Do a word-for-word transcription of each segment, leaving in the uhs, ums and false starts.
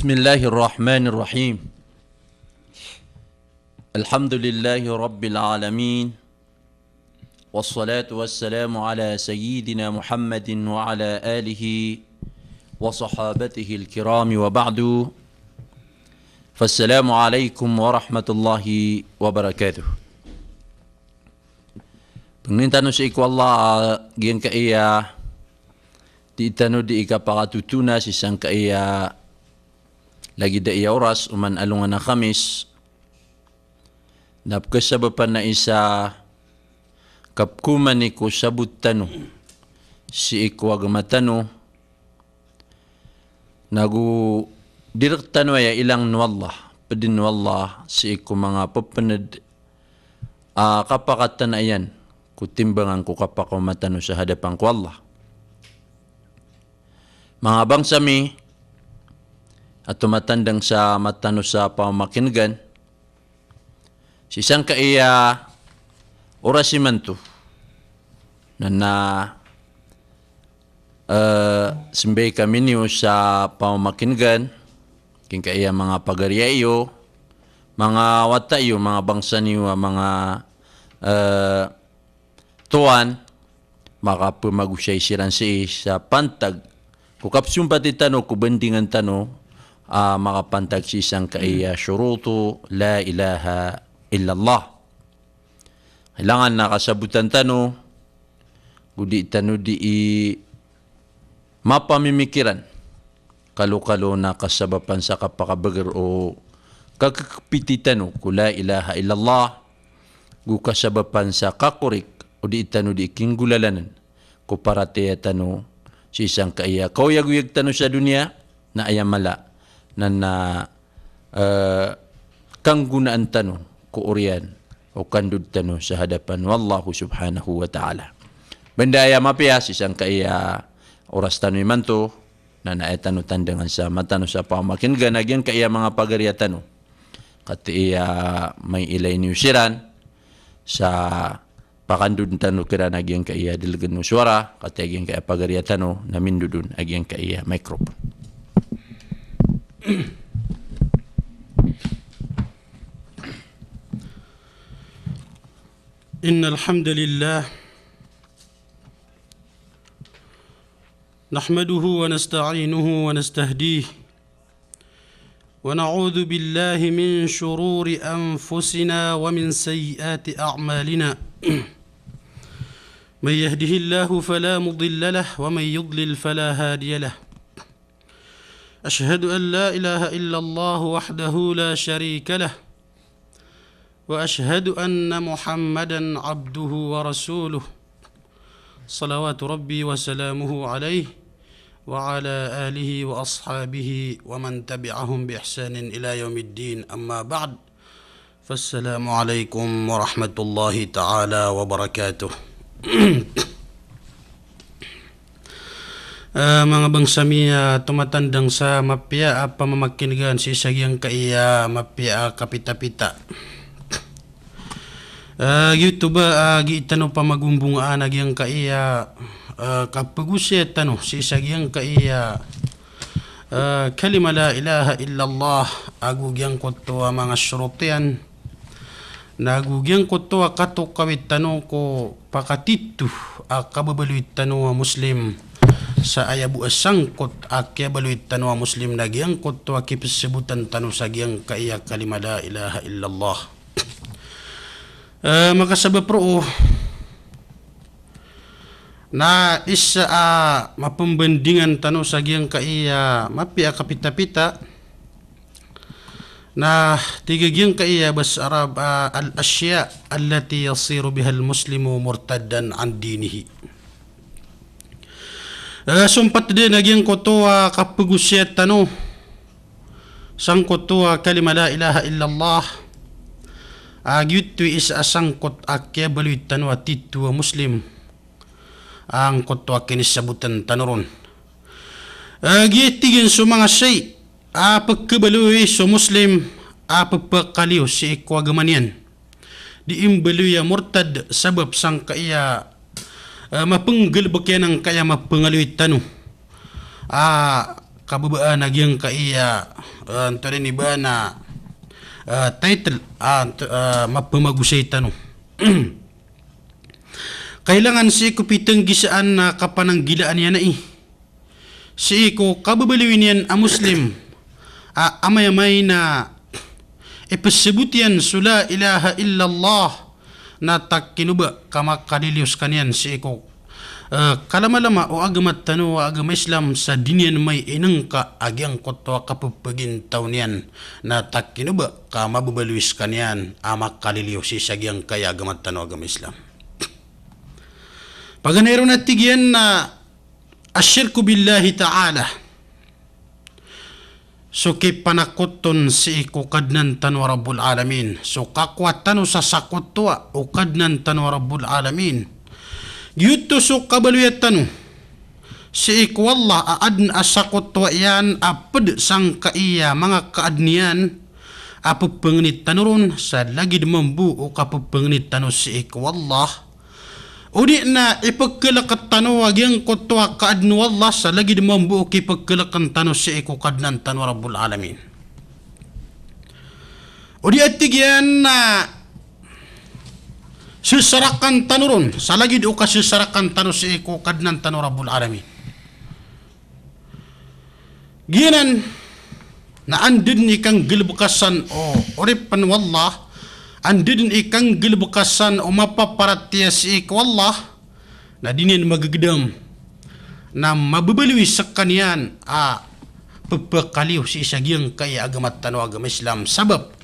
بسم الله الرحمن الرحيم. الحمد لله رب العالمين. والصلاة والسلام على سيدنا محمد وعلى آله وصحابته الكرام وبعد. فالسلام عليكم ورحمة الله وبركاته. Pangnin tano sii ko Allah, giyangkaya dii tano dii kapakatotona sii sangkaya lagid aya oras oman alongan a Khamis. Na pkhasabapan na isa kapkhaoma ko sabot tano sii ko agama tano, nago di rktano aya ilangn o Allah, pdn o Allah sii ko manga pphned a kapakatanayan ko timbangan ko kapakaoma tano sa hadapan ko Allah. Manga bangsa mi a tomatandang sa matano sa pamakingan, sii sangkaya oras imanto, na, na, eh, smbay kami niyo sa pamakingan, giyangkaya manga pagariya iyo, manga wata iyo, manga bangsa niyo, manga, eh, toan, makapmagosay siran sii sa pantag ko kapsompati tano ko bandingan tano, ah, makapantag sii sangkaya shurutu la ilaha illallah. Kailangan na kasabotan tano, go di tano dii mapamimikiran. Kalokalo na kasabapan sa kapakabagr o kakakpiti tano ko la ilaha illallah, go kasabapan sa kakorik o di tano dii kinggolalanan ko paratiyaya tano sii sangkaya kaoyagoyag tano sa doniya, na aya mala na, na, eh, kanggonaan tano ko oriyan o kandod tano sa hadapan o Allah subhanahu wa ta'ala. Banda aya mapiya sii sangkaya oras tano imanto, na, na aya tano tandangan sa matano sa pamakingan a giyangkaya manga pagariya tano, katii a mailay niyo siran sa pakandod tano kiran a giyangkaya dlgn o suwara, katii a giyangkaya pagariya tano na mindod on a giyangkaya microphone. إن الحمد لله نحمده ونستعينه ونستهديه، ونعوذ بالله من شرور أنفسنا ومن سيئات أعمالنا. من يهده الله فلا مضل له، ومن يضلل فلا هادي له. أشهد أن لا إله إلا الله وحده لا شريك له، وأشهد أن محمدا عبده ورسوله، صلوات ربي وسلامه عليه وعلى آله وأصحابه ومن تبعهم بإحسان إلى يوم الدين، أما بعد. فالسلام عليكم ورحمة الله تعالى وبركاته. Eh, manga bangsa mi a tomatandang sa mapiya a pamamakingan sii sa giyangkaya mapiya a kapitapita. Eh, giyoto ba, eh, gii tano pamagombongaan a giyangkaya, eh, kapagosaya tano sii sa giyangkaya, eh, kalima la ilaha illallah, ago giyangkoto a manga shurut iyan, na ago giyangkoto a katokawi tano ko pakatito a kababaloy tano a Muslim. Sa aya bo a sangkot a kiyabaloy tano a Muslim na giyangkoto a kipsabotan tano sa giyangkaya kalima la ilaha illallah. Eh, makasabap roo na isa a mapembandingan tano sa giyangkaya mapiya a kapitapita, na tig a giyangkaya basa Arab, ah, al-ashya' allati yasiru bihal muslimu murtaddan an dinihi. Eh, sompat den a giyangkoto a kapagosaya tano sangkoto a kalima la ilaha illallah, a giyoto i isa a sangkot a kiyabaloy tano a tito a Muslim angkoto a kinisabotan tano ron. Eh, giya tig iyan so manga shay a pkhabaloy so Muslim a pphakaliyo sii ko agama niyan. Di imbaloy a murtad sabap sangkaya, eh, mapenggalebek iyan angkaya mapengaloy tano. Ah, kababaan a giyangkaya, ah, antonaa ini ba na, ah, title, ah, anto-, ah, mapamagosay tano. Kailangan sii ko pitenggisaan na kapananggilaan iyan ai sii ko kababaloy niyan a Muslim a amayamay na ipesebot iyan so la ilaha illallah, na takino ba ka makaliliyo sekaniyan sii ko, eh, kalamalama o agama tano a agama Islam sa di niyan mainengka a giyangkoto a kapepegintaw niyan, na takino ba ka mababaloy sekaniyan a makaliliyo sii sa giyangkaya agama tano a agama Islam. Paganay ron a tig iyan na ashirku billahi ta'ala. So kipanakoton sii ko Kadnan tano a Rabbul Alamin. So kakowa tano sa sakotowa o Kadnan tano a Rabbul Alamin. Giyoto so kabaloya tano sii ko Allah a aden a sakotowa iyan a ped sangkaya manga kaaden iyan a pepengeni tano ron sa lagid mambo o kapepengeni tano sii ko Allah. O di na ipekelek tano a giyangkoto a kaaden o Allah sa lagid mambo o kipekeleken tano sii ko Kadnan tano a Rabbul Alamin. O di a tig iyan na sesarakan tano ron sa lagid o kasesarakan tano sii ko Kadnan tano a Rabbul Alamin. Giyanan na anda den i kanggalebeka san o oripen o Allah, anda den i kanggalebeka san o mapaparatiyaya sii ko Allah, na di niyan magegedam na mababaloy sekaniyan a pepekaliyo sii sa giyangkaya agama tano a agama Islam, sabap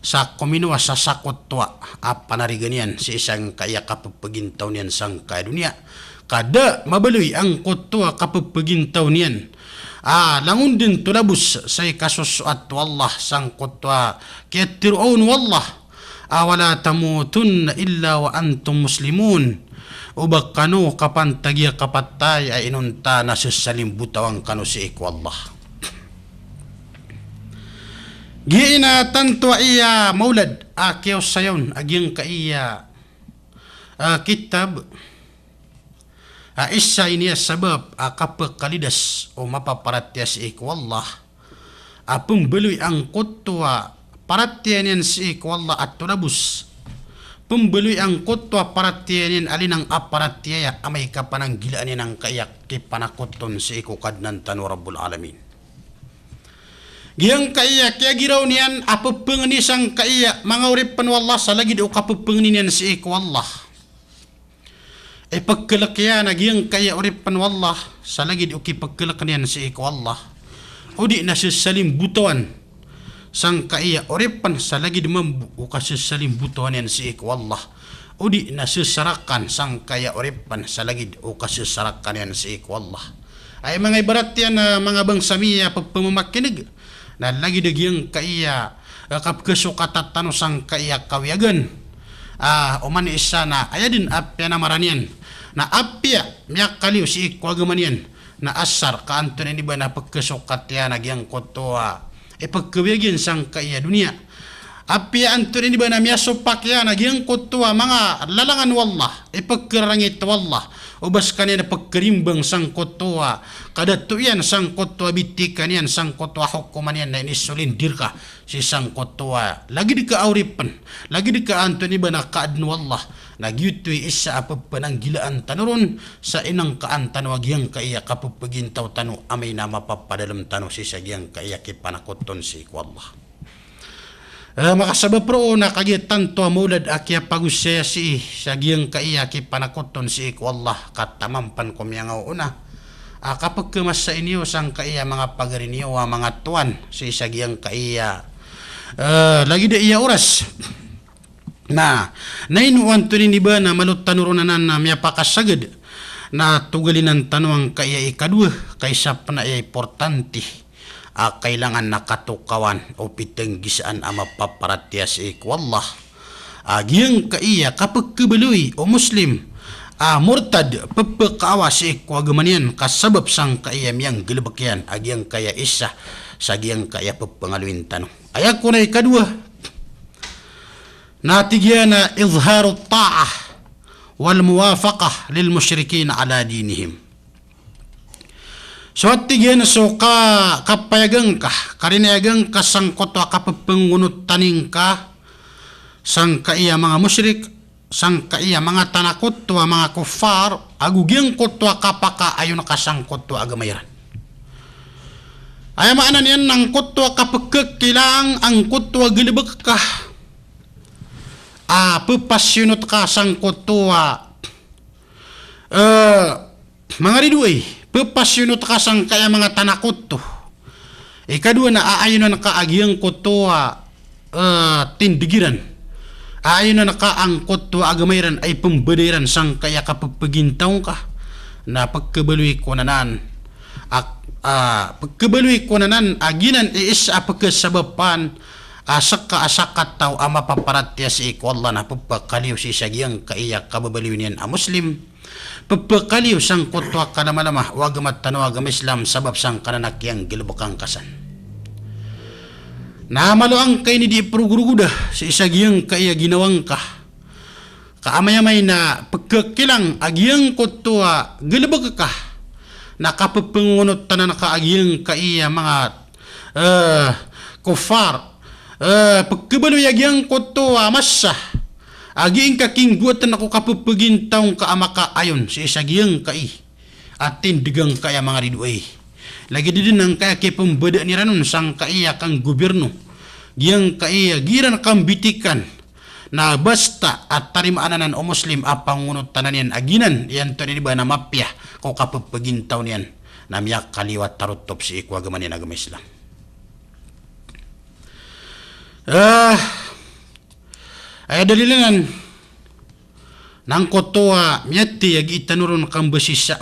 sa kominowa sa sakotowa a panarigan iyan sii sangkaya kapepegintaw niyan sangkaya doniya. Ka da mabaloy angkoto a kapepegintaw niyan a langon den tolabos sa ikasosoat o Allah sangkoto a kiyatero on o Allah a wala tamutunna illa wa antum muslimun. O ba kano kapantagi a kapatay a inonta na sesalimbotawan kano sii ko Allah. Giya ina tanto a iya maolad a kiyaosay on a giyangkaya, ah, kitab a isa iniya sabap a kapekalidas o mapaparatiyaya sii ko Allah a pembaloy angkoto a paratiyaya niyan sii ko Allah a tolabos. Pembaloy angkoto a paratiyaya niyan a linang a paratiyaya amay ka pananggilaan iyan angkaya kipanakoton sii ko Kadnan tano a Rabbul Alamin. Giyangkaya kiyagiraw niyan a pepengeni sangkaya manga oripen o Allah sa lagid o kapepengeni niyan sii ko Allah. Ipekelek iyan a giyangkaya oripen o Allah sa lagid o kipekelek niyan sii ko Allah. O di na sesalimbotawan sangkaya oripen sa lagid mambo o kasesalimbotawan iyan sii ko Allah. O di na sesarakan sangkaya oripen sa lagid o kasesarakan iyan sii ko Allah. Aya manga ibarat iyan a manga bangsa mi a pepemamakineg na lagid a giyangkaya, eh, kapekesokatan tano sangkaya kawiyagan. Ah, oman isa na aya den apiya na maraniyan na apiya miyakaliyo sii ko agama niyan na asar ka antonaa ini ba na pekesokat iyan a giyangkoto a ipekewiyag iyan sangkaya doniya. Apiya antonaa ini ba na miyasopak iyan a giyangkoto a manga lalangan o Allah, ipekerarangit o Allah, o ba sekaniyan pekerimbang sangkoto a kadato iyan, sangkoto a bitikan iyan, sangkoto a hokoman iyan na inisolindir ka sii sangkoto a lagid ka a oripen, lagid ka antonaa ini ba na kaaden o Allah. Na giyoto i isa a pepenanggilaan tano ron sa inengkaan tano a giyangkaya kapepegintaw tano amay na mapapadalem tano sii sa giyangkaya kipanakoton sii ko Allah. Eh, makasabap roo na kagiya tanto a maolad a kiyapagosaya sii sa giyangkaya kipanakoton sii ko Allah ka taman pen ko miyangaoona a kapekemasa iniyo sangkaya manga pagari niyo a manga towan sii sa giyangkaya, eh, lagid a iya oras. Na, na ino antonaa ini ba na malo tano ron anan a miyapakasagad na togalinan tano angkaya ikadowa, ka isa pen a iya importante a kailangan na katokawan o pitenggisaan a mapaparatiyaya sii ko Allah a giyangkaya kapekebaloy o Muslim a mortad, pepekaawa sii ko agama niyan ka sabap sangkaya miyanggalebek iyan a giyangkaya isa sa giyangkaya pepengaloyin tano. Aya kon a ikadowa na tig iyan a izharu ta'ah wal muwafaqah lil mushrikin ala dinihim. So a tig iyan so ka, kapayagan ka, karinayagan ka sangkoto a kapepengonotanin ka sangkaiya manga mushrik, sangkaiya manga tanakoto a manga kuffar, ago giyangkoto a kapakaayon ka sangkoto a agama iran. Aya maana niyan na angkoto a kapekekilang, angkoto a galebek ka a pepasiyonot ka sangkoto a, eh, manga ridoay, pepasiyonot ka sangkaiya manga tanakoto. Ikadowa na aayonan ka a giyangkoto a, eh, tindeg iran. Aayonan ka angkoto a agama iran a ipembeda iran sangkaiya kapepegintaw ngka. Na pekebaloy ko nanan a, a, pekebaloy ko nanan a giyanan i isa a pekesabapan a seka a sakataw a mapaparatiyaya sii ko Allah na pepakaliyo sii sa giyangkaiya kababaloy niyan a Muslim. Pepakaliyo sangkoto a kalamalama o agama tano a agama Islam sabap sangkanan a kiyanggelebekan ka san. Na malo angka ini di iperogorogoda sii sa giyangkaiya ginawa ngka. Ka amay-amay na pekekilang a giyangkoto a galebek ka, na kapepengonotanan ka a giyangkaiya manga, eh, kuffar, eh, pekebaloy a giyangkoto a masa a gii ngka kinggowatan ko kapepegintaw ngka a makaayon sii sa giyangkai a tindeg angkaiya manga ridoay. Lagid den angkaiya kipembedaan iran on sangkaiya kanggobirno, giyangkaiya gii ran kambitikan. Na basta a tarimaan anan o Muslim a pangonotanan iyan a giyanan i antonaa ini ba na mapiya ko kapepegintaw niyan, na miyakaliyo a tarotop sii ko agama niyan a agama Islam. Eh, aya dalil anan na angkoto a miyathay a gii tano ron kambasisa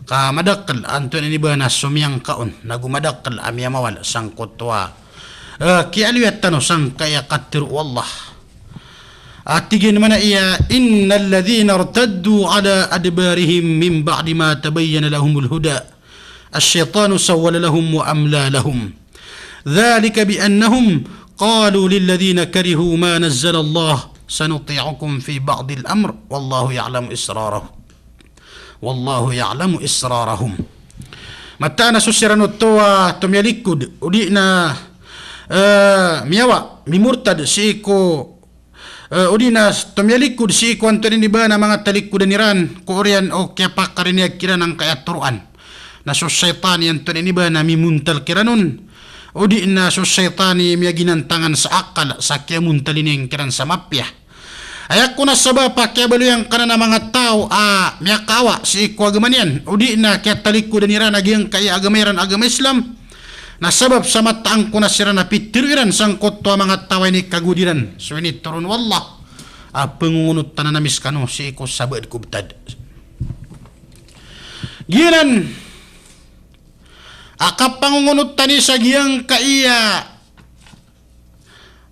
ka madakel a antonaa ini ba na somiyangka on, nago madakel a miyamawal sangkoto a, eh, kiyaaloya tano sangkaiya katharo o Allah. A tig iyan mambo aya, "Innal ladhina irtaddu ala adbarihim min ba'di ma tabayyana lahumul huda, ash-shaytanu sawwala lahum wa amla lahum. Dhalika bi annahum qalu lil ladhina karihu ma nazzala Allah sanuti'ukum fi ba'dil amr, wallahu ya'lamu israrahum." Wallahu ya'lamu israrahum. Mataan a so siran oto a tomiyalikod, odi na, eh, miyawa, mimurtad sii ko, eh, odi na tomiyalikod sii ko antonaa ini ba na manga talikodan iran, ko oriyan o kiyapakariniyag kiran angkaiya toroan. Na so shaytan i antonaa ini ba na mimontal kiran on, odi na so shaytan i miyaginantangan sa akal, sa kiyamontal iyan kiran sa mapiya. Aya kon a sabap a kiyabaloy angkanan a manga taw a miyakaawa sii ko agama niyan, odi na kiyatalikodan iran a giyangkaiya agama iran a agama Islam. Na sabap sa mataan kon a siran a pitharo iran sangkoto a manga taw a inikagowad iran so initoron o Allah a pengongonotan ami sekano sii ko sabaad ko betad. Giyanan a kapangongonotan i sa giyangkaiya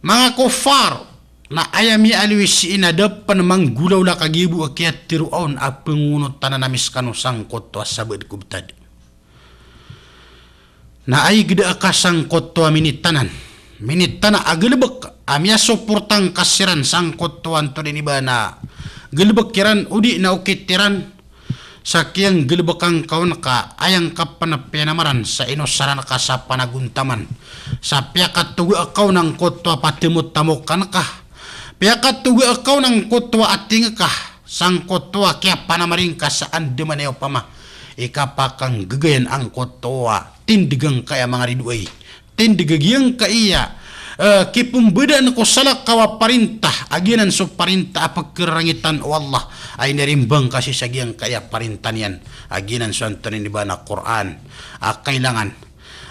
manga kuffar, na aya miyaaloy sii na da pen manggolawla ka giya bo a kiyatharo on a pengongonotan ami sekano sangkoto a sabaad ko betad. Na aya geda ka sangkoto a minitanan, minitana a galebek a miyasoporta ngka siran sangkoto a antonaa ini ba na galebek iran, odi na okit iran, sa kiyanggalebeka ngka on ka aya ngka pen piyanamaran sa inosaran ka sa panagontaman. Sa piyakatoga ka on angkoto a patemotamokan ka. Piyakatoga ka on angkoto a ating ka. Sangkoto a kiyapanamari ngka sa andamanaya opama i kapakanggegayan angkoto a tindeg angkaiya manga ridoay. Tindeg a giyangkaiya, eh, kipembedaan ko salakaw a parinta, a giyanan so parinta a pekerarangitan o Allah, a inarimbang ka sii sa giyangkaiya parinta niyan, a giyanan so antonaa ini ba na Qur'an, a kailangan,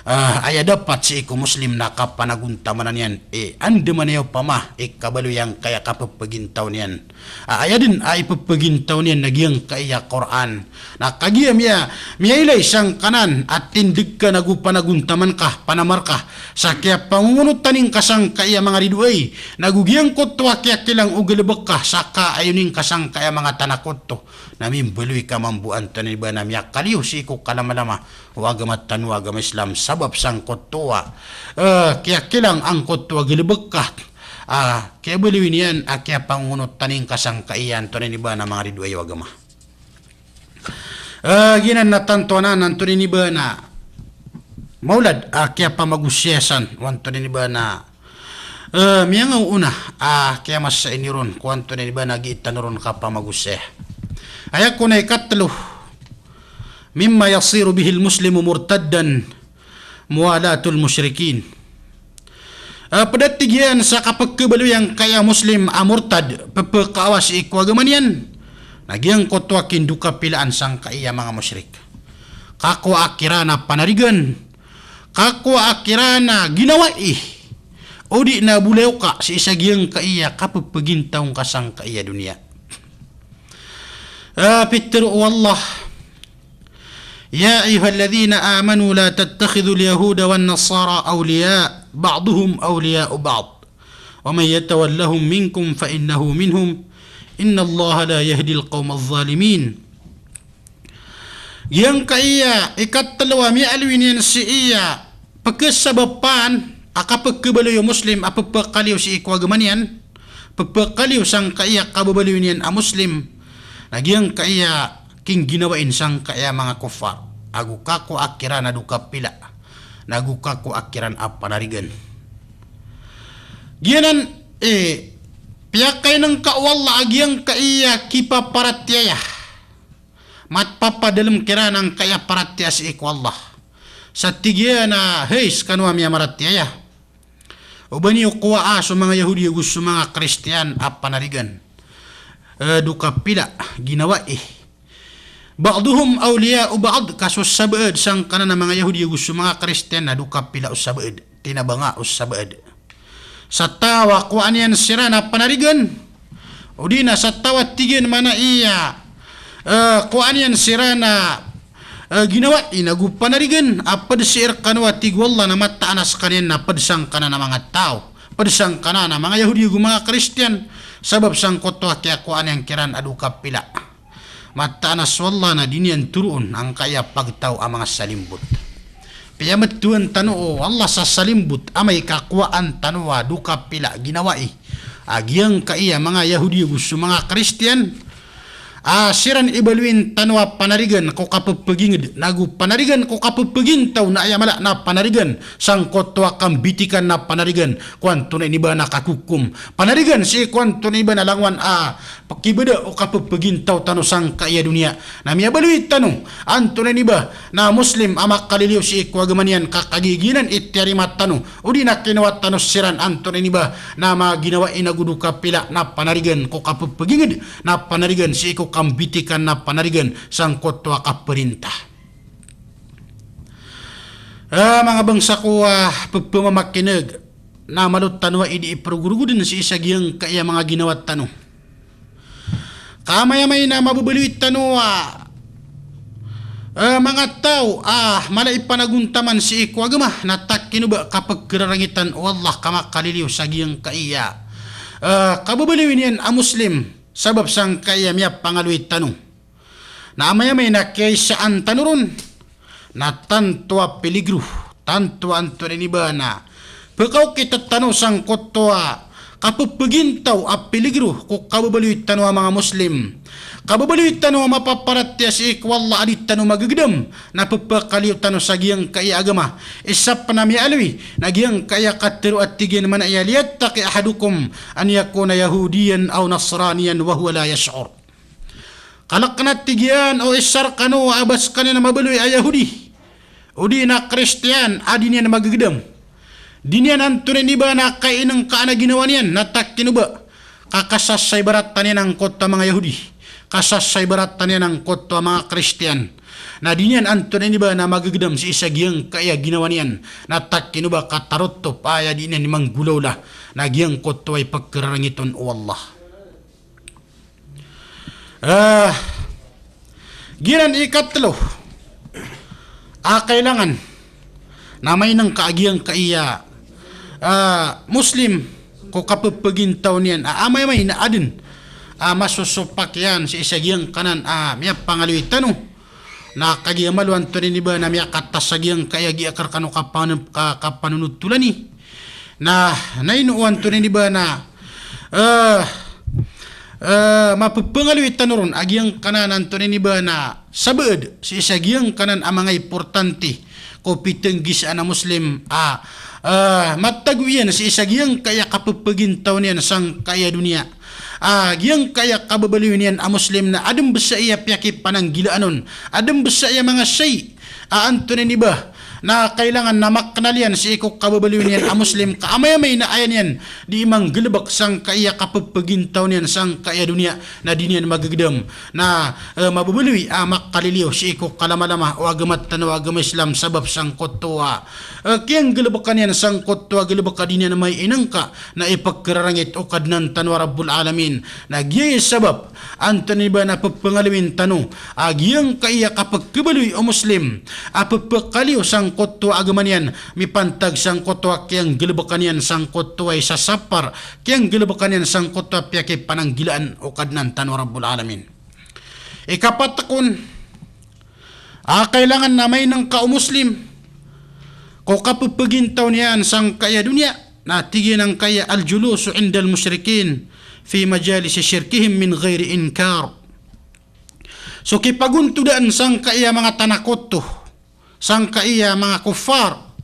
eh, aya dapat sii ko Muslim na kapanagontamanan iyan, i andamanaya opama i kabaloy angkaiya kapepegintaw niyan. A, aya den a ipepegintaw niyan na giyangkaiya Qur'an. Na kagiya miya, miyailay sangkanan a tindeg ka nago panagontaman ka, panamar ka, sa kiyapangongonotan ingka sangkaiya manga ridoay, nago giyangkoto a kiyakilang o galebek ka, sa kaayon ingka sangkaiya manga tanakoto. Na mimbaloy ka mambo antonaa ini ba na miyakaliyo sii ko kalamalama o agama tano a agama Islam, sabap sangkoto a, eh, kiyakilang angkoto a galebek ka. A, kiyabaloy niyan a kiyapangongonotan ingka sangkaiya antonaa ini ba na manga ridoay o agama. Eh, giyanan na tanto anan antonaa ini ba na maolad a kiyapamagosaya san o antonaa ini ba na, eh, miyangaoona a kiyamasa ini ron ko antonaa ini ba na gii tano ron kapamagosaya. Aya kon a ikatlo, mimma yasiru bihil muslimu murtaddan muwalatul mushrikin. Ah, pd a tig iyan sa kapkhabaloy angkaya Muslim a murtad, pphakaawa sii ko agama niyan, na giyangkoto a kindokapilaan sangkaya manga mushrik. Kakowa a kiran a panarigan, kakowa a kiran a ginawai, odi na bolayoka sii sa giyangkaya kapphagintawngka sangkaya doniya. Ah, pitharo o Allah, يا أيها الذين آمنوا لا تتخذوا اليهود والنصارى أولياء بعضهم أولياء بعض ومن يتولهم منكم فإنه منهم إن الله لا يهدي القوم الظالمين. Giyangkaya ikatlo a miyaaloy niyan sii a pkhasabapan a kapkhabaloy o Muslim a pphakaliyo sii ko agama niyan, pphakaliyo sangkaya kababaloy niyan a Muslim, na giyangkaya kingginawain sangkaya manga kuffar, ago kakowa a kiran a dokapila, na ago kakowa a kiran a panarigan. Giyanan, eh, piyakainngka o Allah a giyangkaya kipaparatiyaya, mat papadalm kiran angkaya paratiyaya sii ko Allah. Sa tig iyan a, hay skano a miyamaratiyaya, oba niyo kowaa so manga Yahudi ago so manga Kristiyan a panarigan. Eh, dokapila, ginawai. Ba'duhum awliya'u ba'd, ka so sabaad sangkanan a manga Yahudi ago so manga Kristiyan na dokapila o sabaad. Tinabanga o sabaad. Sa taw a kowaan iyan siran a panarigan, odi na sa taw a tig iyan mana iya, eh, kowaan iyan siran a, eh, ginawai na go panarigan, a pd sii rkano a tig o Allah na mataan a skaniyan na pd sangkanan a manga taw, pd sangkanan a manga Yahudi ago manga Kristiyan, sabap sangkoto a kiyakowaan iyan kiran a dokapila. Mataan a so Allah na di niyan toroon angkaya pagtaw a manga salimbot. Piyamtowan tano o Allah sa salimbot amay ka kowaan tano a dokapila ginawai a giyangkaya manga Yahudi ago so manga Kristiyan, a siran i baloyin tano a panarigan ko kapphagingd, na go panarigan ko kapphagintaw na aya mala na panarigan sangkoto a kambitikan na panarigan ko antonaa ini ba na kakokom. Panarigan sii ko antonaa ini ba na langowan a pkibda o kapphagintaw tano sangkaya doniya. Na miyabaloy tano antonaa ini ba na Muslim a makaliliyo sii ko agama niyan ka kagiya giyanan i tiyarima tano, odi na kinowa tano siran antonaa ini ba na manga ginawai na go dokapila na panarigan ko kapphagined, na panarigan sii ko kambitikan, na panarigan sangkoto a kaparinta. Ah, manga bangsa ko a pphamakineg, na malo tano a idi iprogorogod sii sa giyangkaya manga ginawa tano. Ka amay-amay na mababaloy tano a, eh, manga taw a mala i panagontaman sii ko agama, na takino ba kapkhararangitan o Allah ka makaliliyo sa giyangkaya, eh, kababaloy niyan a Muslim, sabap sangkaya miyapangaloy tano. Na amay-amay na kiyaisaan tano ron, na tanto a peligro, tanto a antonaa ini ba na pkaokit tano sangkoto a kapphgintaw a peligro ko kababaloy tano a manga Muslim. Kababaloy tano a mapaparatiyaya sii ko Allah a di tano magagdam, na pphakaliyo tano sa giyangkaya agama. Isa pn a miyaaloy na giyangkaya katharo a tig iyan mana iya, liyattaqi ahadukum an yakuna yahudiyan aw nasraniyan wa huwa la yash'ur. Kalkn a tig iyan o isa rkano a ba skaniyan mabaloy a Yahudi odi na Kristiyan a di niyan magagdam, di niyan antonaa ini ba na kainngkaan a ginawa niyan, na takino ba ka kasasaibaratan iyan angkoto a manga Yahudi, kasasaibaratan iyan angkoto a manga Kristiyan, na di niyan antonaa ini ba na magagdam sii sa giyangkaya ginawa niyan, na takino ba katarotop a aya di niyan manggolawla na giyangkoto a ipkhararangit on o Allah. Ah, giyanan i ikatlo a kailangan na mainngka a giyangkaya, ah, Muslim ko kapphgintaw niyan a amay-amay na adn a masosopak iyan sii sa giyangkanan a miyapangaloy tano. Na kagiya malo antonaa ini ba na miyakatas sa giyangkaya giya ka rkano kapan-, ka-, kapanonotolani. Na, na ino o antonaa ini ba na, eh, eh, mapepengaloy tano ron a giyangkanan antonaa ini ba na sabaad sii sa giyangkanan a manga importante ko pitenggisaan a Muslim a, eh, matago iyan sii sa giyangkaya kapepegintaw niyan sangkaya doniya. A giyangkaya kababaloy niyan a Muslim na aden bes a iya piyakipananggilaan on, aden bes a iya manga shay a antonaa ini ba na kailangan na makenal iyan sii ko kababaloy niyan a Muslim ka amay-amay na aya niyan di manggalebek sangkaya kapepegintaw niyan sangkaya doniya na di niyan magegedam. Na, eh, mababaloy a makaliliyo sii ko kalamalama o agama tano a agama Islam sabap sangkoto a, eh, kiyanggalebekan iyan sangkoto a galebek a di niyan mainengka na ipekerarangit o Kadnan tano a Rabbul Alamin. Na giyaya sabap antonaa ini ba na pepengalowin tano a giyangkaya kapekebaloy o Muslim a pepekaliyo sangkoto a agama niyan mipantag sangkoto a kiyanggalebekan iyan sangkoto a isasapar, kiyanggalebekan iyan sangkoto a piyakipananggilaan o Kadnan tano a Rabbul Alamin. Ikapat kon a kailangan na mainengka o Muslim ko kapepegintaw niyan sangkaya doniya, na tig iyan angkaya, al-julusu indal mushrikin fi majalisi shirkihim min ghairi inkar. So kipagontodaan sangkaya manga tanakoto, sangkaya manga kuffar,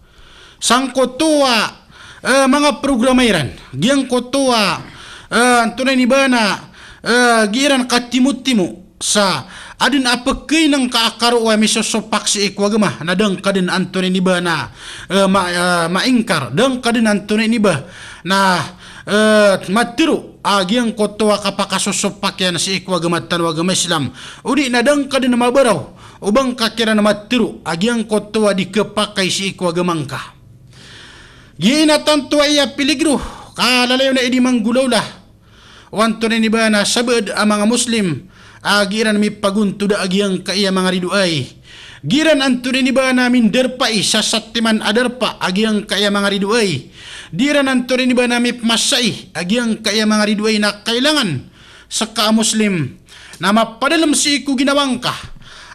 sangkoto a, eh, manga programa iran, giyangkoto a, eh, antonaa ini ba na, eh, gii ran katimotimo sa aden a pekeinengka a karo a misosopak sii ko agama, na da ngka den antonaa ini ba na, eh, ma-, eh, maingkar, da ngka den antonaa ini ba na, eh, matero a giyangkoto a kapakasosopak iyan sii ko agama tano a agama Islam. O di na da ngka den mabaraw o ba ngka kiran matero a giyangkoto a di kepakay sii ko agama ngka. Giyai na tanto a iya peligro ka lalayon a idi manggolawla o antonaa ini ba na sabaad a manga Muslim a gii ran mipagontoda a giyangkaya manga ridoay. Gii ran antonaa ini ba na mindarpai sa satiman a darpa a giyangkaya manga ridoay. Di ran antonaa ini ba na mipmasai a giyangkaya manga ridoay na kailangan seka a Muslim na mapadalem sii ko ginawa ngka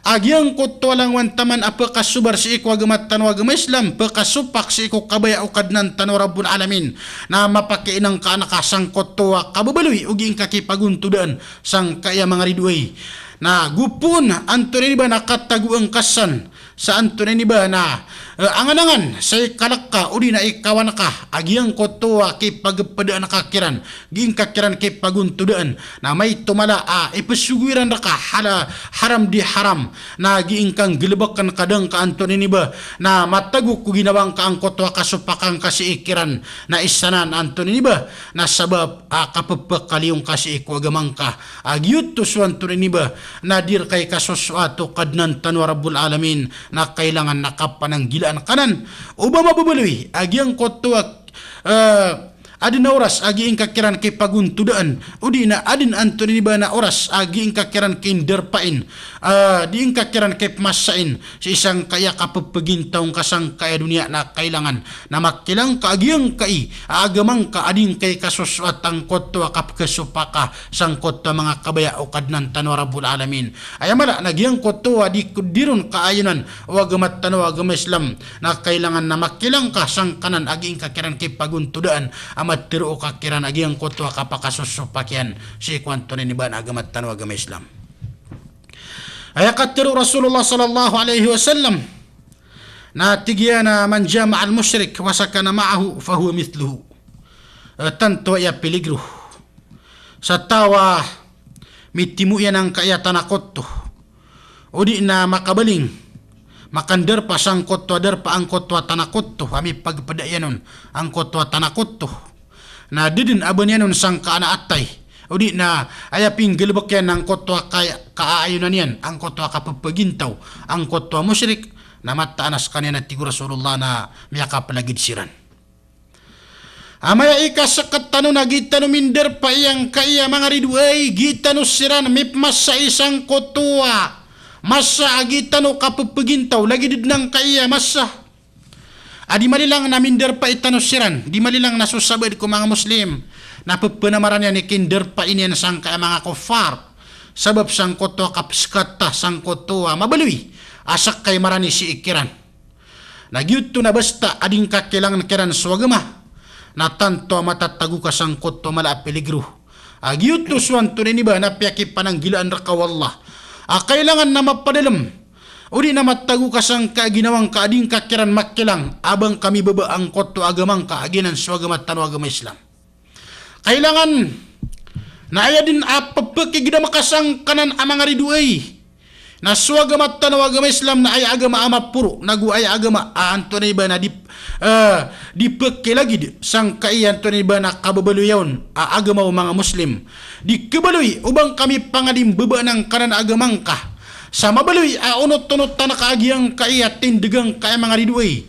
a giyangkoto a langowan taman a pekasobar sii ko agama tano a agama Islam, pekasopak sii ko kabaya o Kadnan tano a Rabbul Alamin, na mapakainengka angka sangkoto a kababaloy o gii ngka kipagontodaan sangkaya manga ridoay. Na gopoon antonaa ini ba na katagoan ka san sa antonaa ini ba na, eh, angan-angan sa ikalek ka o di na ikawan ka a giyangkoto a kipagepedaan ka kiran, gii ngka kiran kipagontodaan, na maito mala a ipesogo iran reka hala-, haram di haram, na gii ngka nggalebeken ka da ngka antonaa ini ba na matago ko ginawa ngka angkoto a kasopakan ka sii kiran, na isa nan antonaa ini ba na sabap a kapepekaliyo ngka sii ko agama ngka. A giyoto so antonaa ini ba na di reka ikasosoat o Kadnan tano a Rabbul Alamin, na kailangan na kapananggilaan ka nan o ba mababaloy a giyangkoto a, eh, aden a oras a gii ngka kiran kipagontodaan, o di na aden antonaa ini ba na oras a gii ngka kiran kindarpain, eh, di ngka kiran kipmasain sii sangkaya kapepegintaw ngka sangkaya doniya, na kailangan na makilang ka a giyangkai a agama ngka a di ngka ikasosoat angkoto a kapekesopaka sangkoto a manga kabaya o Kadnan tano a Rabbul Alamin. Aya mala na giyangkoto a di, di ron kaayonan o agama tano a agama Islam, na kailangan na makilang ka sangkanan a gii ngka kiran kipagontodaan a matero ka kiran a giyangkoto a kapakasosopak iyan sii ko antonaa ini ba na agama tano a agama Islam. Aya katero o Rasulullah sallallahu alaihi wasallam na tig iyan a, "Man jama'al mushrik wa sakana ma'ahu fahuwa mithluhu." Eh, tanto a iya peligro sa taw a mitimo iyan angkaya tanakoto, o di na makabaling, makandarpa sangkoto a darpa angkoto a tanakoto a mipagpeda iyan on angkoto a tanakoto, na da den a ba niyan on sangkaan a atay, o di na aya pinggalebek iyan angkoto a ka-, kaayonan iyan angkoto a kapepegintaw angkoto a mushrik, na mataan a sekaniyan a tig o Rasulullah na miyakapelagid siran. Amay a ikaseket tano na gii tano mindarpa iyan angkaya manga ridoay, gii tano siran mipmasai sangkoto a masa a gii tano kapepegintaw, lagid den angkaya masa a di malilang na mindarpai tano siran, di malilang na so sabaad ko manga Muslim na pepenamaran iyan i kindarpai niyan sangkaya manga kuffar, sabap sangkoto a kapeskata sangkoto a mabaloy a sekay marani sii kiran. Na giyoto na basta a di ngka kilangen kiran so agama, na tanto a matatago ka sangkoto a mala a peligro A giyoto so antonaa ini ba na piyakipananggilaan rka o Allah. A kailangan na mapadalm odi na matago ka sangkai a ginawa ngka a di ngka kiran makilang a ba ngka mibaba angkoto a agama ngka a giyanan so agama tano a agama Islam. Kailangan na aya dn a ppkigdam ka sangkanan a manga ridoay na so agama tano a agama Islam na aya agama a maporo, nago aya agama a antonaa ini ba na di, eh, di pkilagid sangkai a antonaa ini ba na kababaloy on a agama o manga Muslim. Di kabaloy o ba ngka mipangalimbabaan angkanan a agama ngka sa mabaloy a onot-onotan ka a giyangkai a tindg angkai a manga ridoay.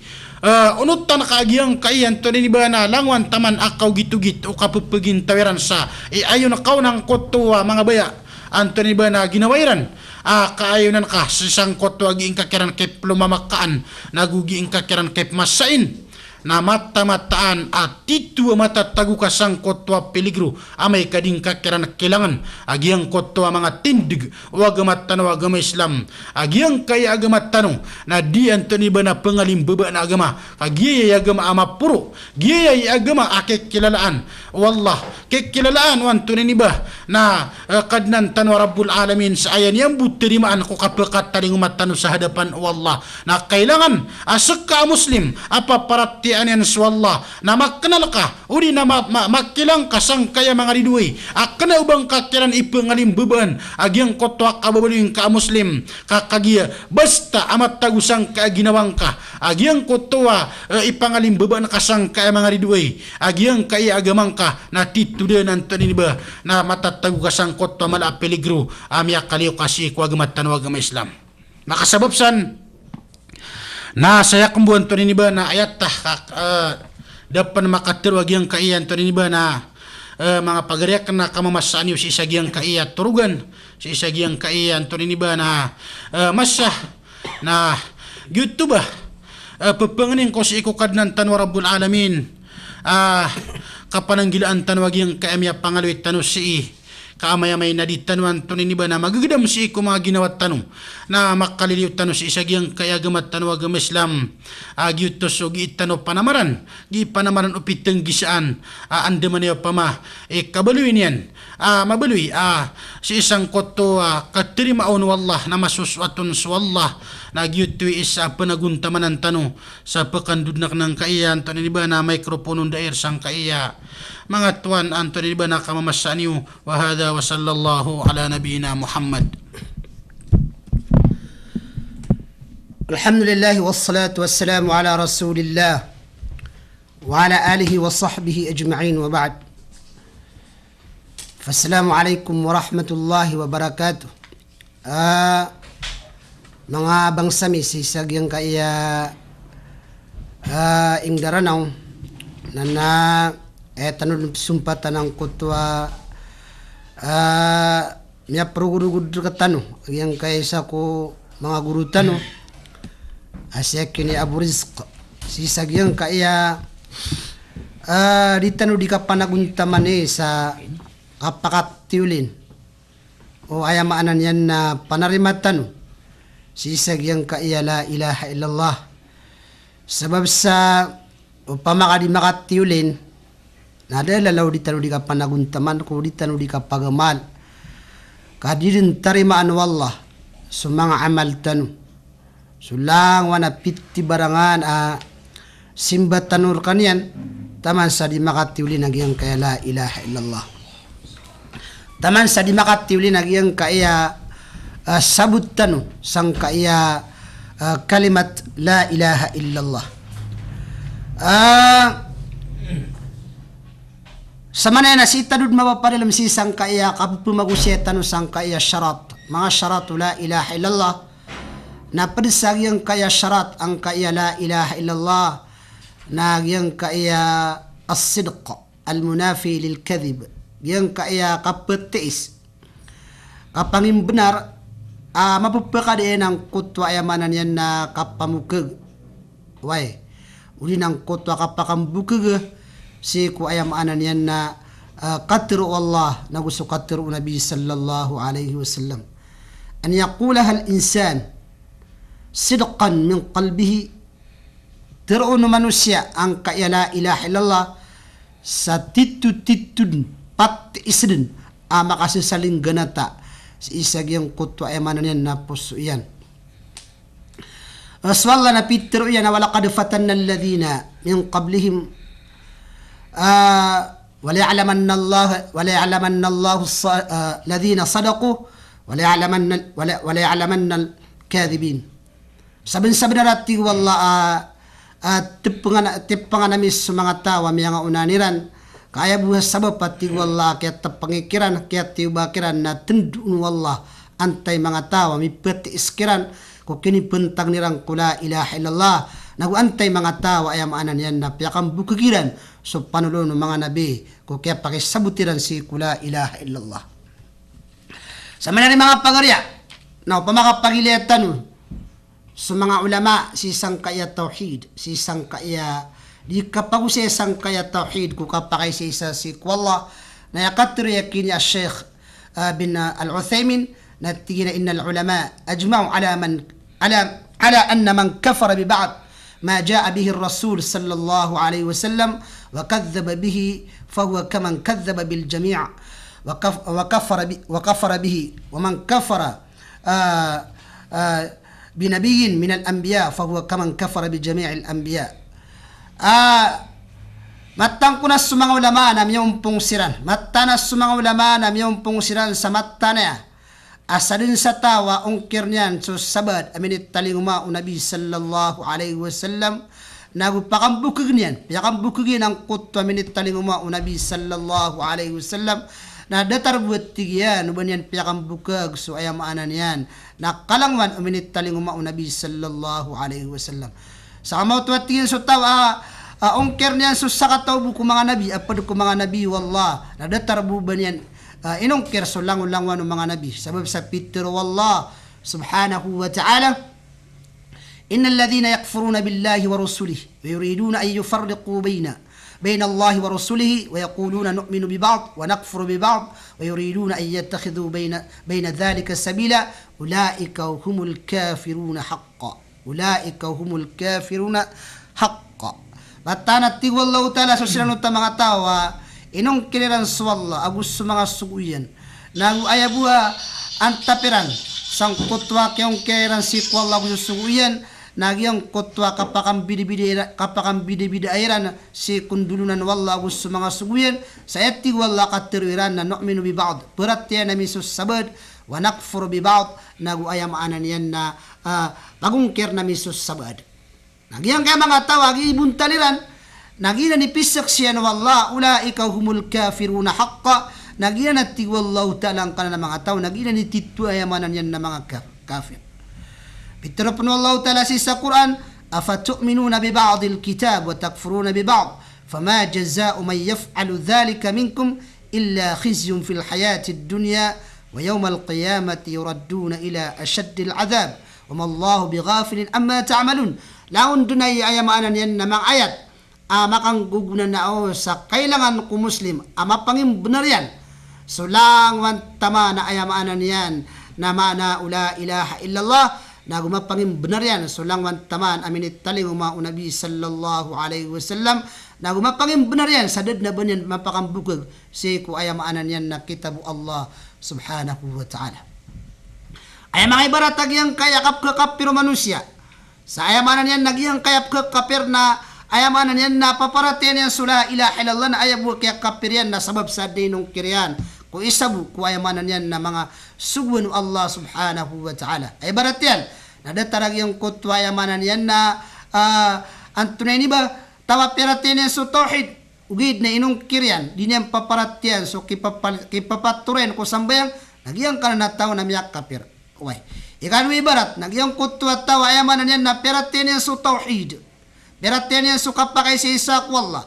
Eh, onotan ka a giyangkai a antonaa ini ba na langowan taman a kaogit-ogit o kappagintaw iran sa i ayon ka on angkoto a manga baya a antonaa ini ba na ginawa iran a kaayonan ka sii sangkoto a gii ngka kiran kiplomamakaan nago gii ngka kiran kipmasain. Na mata-mataan a tito a matatago ka sangkoto a peligro amay ka di ngka kiran kilangan a giyangkoto a manga tindg o agama tano a agama Islam. A giyangkai a agama tano na di antonaa ini ba na pngalimbabaan a agama, ka giyaya i agama a maporo, giyaya i agama a kikilalaan o Allah, kikilalaan o antonaa ini ba na, eh, Kadnan tano a Rabbul Alamin sa aya niyan bo tarimaan ko kapakatalingoma tano sa hadapan o Allah. Na kailangan a ska a Muslim a paparatiyayaan iyan so Allah na maknal ka odi na ma-, ma-, makilang ka sangkai a manga ridoay a kna o ba ngka kiran ipngalimbabaan a giyangkoto a kababaloy ngka a Muslim. Ka kagiya basta a matago sangkai a ginawa ngka a giyangkoto a, eh, ipangalimbabaan ka sangkai a manga ridoay a giyangkai a agama ngka na tito dn antonaa ini ba na matatago ka sangkoto a mala a peligro a miyakaliyo ka sii ko agama tano a agama Islam. Makasabap san na saya kmbo antonaa ini ba na ayat ta ka, eh, da pn makatharo a giyangkai a antonaa ini ba na, eh, manga pagari akn a kamamasaan iyo sii sa giyangkai a torogan, sii sa giyangkai a antonaa ini ba na, eh, masa na giyoto ba, eh, pphangnin ko sii ko Kadnan tano a Rabbul Alamin a kapananggilaan tano a giyangkai a miyapangaloy tano sii. Ka amay-amay na di tano antonaa ini ba na magagdam sii ko manga ginawa tano na makaliliyo tano sii sa giyangkai a agama tano a agama Islam. A giyoto so gii tano panamaran, gii panamaran o pitnggisaan a andamanaya opama i kabaloy niyan a mabaloy a sii sangkoto a katarima on o Allah na masosoat on so Allah. Na giyoto i isa a pnagontamanan tano sa pkandodn akn angkaiya antonaa ini ba na microphone on dair sangkaiya manga towan antonaa ini ba na kamamasaan iyo. Wa hadha wa sallallahu ala nabiyyina Muhammad. Alhamdulillah wassalatu wassalamu ala Rasulillah wa ala alihi wa sahbihi ajma'in wa ba'd. Fassalamu alaikum warahmatullahi wabarakatuh. Ah, manga bangsa mi sii sa giyangkaya, ah, ingd a Ranaw, na na, eh, tano dn psompatan angkoto a, ah, miyaprogorogod rktano a giyangkaya isa ko manga goro tano a si Akin i Abu Rizq. Sii sa giyangkaya, ah, di tano di kapanagontaman i sa kapakatiyolin o aya maana niyan na panarima tano sii sa giyangkaya la ilaha illallah. Sabap sa opama ka di makatiyolin, na da lalaw di tano di kapanagontaman ko di tano di kapagamal, ka di dn tarimaan o Allah so manga amal tano. So langowan a pitibarangan a simba tano rkaniyan, taman sa di makatiyolin a giyangkaya la ilaha illallah. Taman sa di makatiyolin a giyangkaya, ah, sabot tano sangkaya, ah, kalimat la ilaha illallah. Ah, samanaya na sii tano dn mapapadalm sii sangkaya kapphmagosaya tano sangkaya sharat, manga sharat o la ilaha illallah. Na pd sa giyangkaya sharat angkaya la ilaha illallah na giyangkaya as-sidq al-munafi lil-kadhib, giyangkaya kaptiis, kapangimbnar a mapphakadaan angkoto a aya maana niyan na kapamokhag. Wai, odi na angkoto a kapakambokhag sii ko aya maana niyan na, ah, katharo o Allah nago so katharo o Nabi sallallahu alaihi wasallam. An yaqulaha al-insan sidqan min qalbihi. Tharoon o manosiya angkaya la ilaha illallah sa titotito dn, patiis dn a makasasalinggana ta sii sa giyangkoto a aya maana niyan na poso iyan. Ah, so Allah na pitharo iyan a, "Walaqad fatanna alladhina min qablihim, ah, walaya'lamanna Allah, walaya'lamanna Allahu sa-, ah, alladhina sadaqu, walaya'lamanna, wala-, walaya'lamanna al-kadhibin." Sabensabenar a tig o Allah a, a, tepengan, tepengan ami so manga taw a miyangaonaan iran. Ka aya bo a sabap a tig o Allah a kiyatepeng kiran, kiyatiyobak iran na tendoon o Allah antai manga taw a mipatiis kiran ko kinibentang iran ko la ilaha illallah. Nago antai manga taw a aya maana niyan na piyakambokeg iran so panolon o manga nabi ko kiyapakisabot iran sii ko la ilaha illallah. Sa maana ni manga pagariya, na opama ka pagilaya tano so manga ulama sii sangkaya tawhid, sii sangkaya di kapagosay sangkaya tawhid ko kapakaisaisa sii ko Allah, na aya katharo iyan a Sheikh, ah, bin, ah, Al-Uthaymin, na tig iyan a, "Innal ulama ajma'u ala man, ala, ala anna man kafara bi ba'd ma ja'a bihi ar-rasul sallallahu alayhi wasallam wa kadhdhaba bihi fahuwa kaman kadhdhaba bil jami', wa kaf-, wa kafara bi-, wa kafara bihi, wa man kafara, ah, ah, bi nabiyyin minal anbiya fahuwa kaman kafara bi jami'il anbiya." Ah, mataan ko na so manga ulama na miyompong siran. Mataan a so manga ulama na miyompong siran sa mataan aya a sadn sa taw a ongkir iyan so sabaad a minitalingoma o Nabi sallallahu alayhi wasallam, nago pakambokeg iyan, piyakambokeg iyan angkoto a minitalingoma o Nabi sallallahu alayhi wasallam, na datar bo a tig iyan o ba niyan piyakambokeg so aya maana niyan na kalangowan o minitalingoma o Nabi sallallahu alayhi wasallam. Sa kamaoto a tig iyan so taw a, a, ongkir iyan so sakataw bo ko manga nabi, a pd ko manga nabi o Allah, na datar bo ba niyan, a, inongkir so langolangowan o manga nabi. Sabap sa pitharo o Allah subhanahu wa ta'ala, "Innal ladhina yakfuruna billahi wa rusulihi wa yuriduna an yufarriqu bayna, bayna Allahi wa rusulihi wa yaquluna nu'minu bi ba'd wa nakfuru bi ba'd wa yuriduna an yattakhidhu bayna, bayna dhalika sabila, ulaika humul kafiruna haqqan." Ulaika humul kafiruna haqqan. Mataan a tig o Allahu Ta'ala so siran oto a manga taw a inongkir iran so Allah ago so manga sogo iyan. Nago aya bo a antap iran sangkoto a kiyongkir iran sii ko Allah ago so sogo iyan, na giyangkoto a kapakambidabida ira-, kapakambidabida iran sii ko ndolonan o Allah ago so manga sogo iyan, sa aya tig o Allah a katharo iran na nu'minu bi ba'd, paratiyayaan ami so sabaad, wa nakfuru bi ba'd, nago aya maana niyan na, ah, pagongkir ami so sabaad. Na giyangkaya manga taw a gii bontal iran, na giyanan i pisaksian o Allah, ulaika humul kafiruna haqqan, na giyanan a tig o Allahu Ta'ala angkanan a manga taw, na giyanan i titho a aya maana niyan na manga ka-, kafir. Pitharo pn o Allahu Ta'ala sii sa Qur'an, "Afatu'minuna bi ba'dil kitab wa takfuruna bi ba'd, fama jaza'u man yaf'alu dhalika minkum illa khizyun fil hayatid dunya, wa yawmal qiyamati yuradduna ila ashaddil adhab, wa mallahu bighafilin amma ta'malun." Langon dn aya, aya maana niyan na manga ayat a makanggogonanao sa kailangan ko Muslim a mapangimbnar iyan so langowan taman a aya maana niyan na maana o la ilaha illallah, nago mapangimbnar iyan so langowan taman a minitalingoma o Nabi sallallahu alayhi wasallam, nago mapangimbnar iyan sa da dn a ba niyan mapakambokeg sii ko aya maana niyan na kitab o Allah subhanahu wa ta'ala. Aya manga ibarat a giyangkaya kapkhakapir o manosiya. Sa aya maana niyan na giyangkaya pkhakapir na aya maana niyan na paparatiyayaan iyan so la ilaha illallah, na aya bo a kiyakapir iyan na sabap sa da inongkir iyan ko isa bo ko aya maana niyan na manga sogoan o Allah subhanahu wa ta'ala. Aya ibarat iyan na datar a giyangkoto a aya maana niyan na, ah, antonaa ini ba, taw a piyaratiyayaan iyan so tawhid, ogaid na inongkir iyan, di niyan paparatiyayaan so kipapal-, kipapatorayan ko sambayang, na giyangkanan a taw na miyakapir. Oway. Ikadowa a ibarat, na giyangkoto a taw a aya maana niyan na piyaratiyayaan iyan so tawhid. Piyaratiyayaan iyan so kapakaisaisa ko Allah.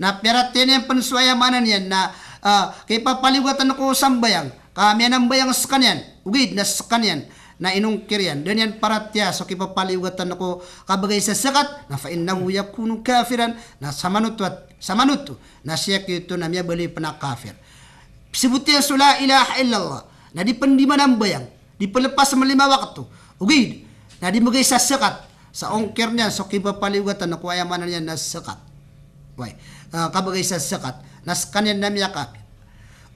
Na piyaratiyayaan iyan pn so aya maana niyan na, ah, kipapaliyogat ko sambayang. Ka miyanambayang skaniyan, ogaid na skaniyan na inongkir iyan, da niyan paratiyaya so kipapaliyogat ko kabagay sa zakat, na fa innahu yakunu kafiran, na samanoto at, samanoto na siyakito na miyabaloy pn a kafir. Pzabot iyan so la ilaha illallah, na di pn di manambayang, di pn lepas man lima wakto, ogaid na di mbgay sa zakat, sa ongkir niyan so kipapaliyogat ko aya maana niyan na zakat. Oway, ah, kabagay sa zakat, na skaniyan na miyakapir.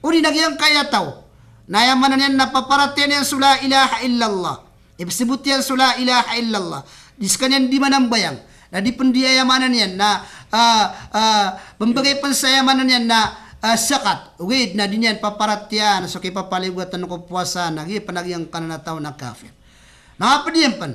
Odi na giyangkaya taw na aya maana niyan na paparatiyayaan iyan so la ilaha illallah. Ipsbot iyan so la ilaha illallah. Di skaniyan di manambayang. Na di pn di aya maana niyan na, ah, ah, pmbgay pn sa aya maana niyan na, ah, zakat. Ogaid na di niyan paparatiyayaan so kipapaliyogatn ko powasa na giya pn a giyangkanan a taw na kafir. Manga pd iyan pn.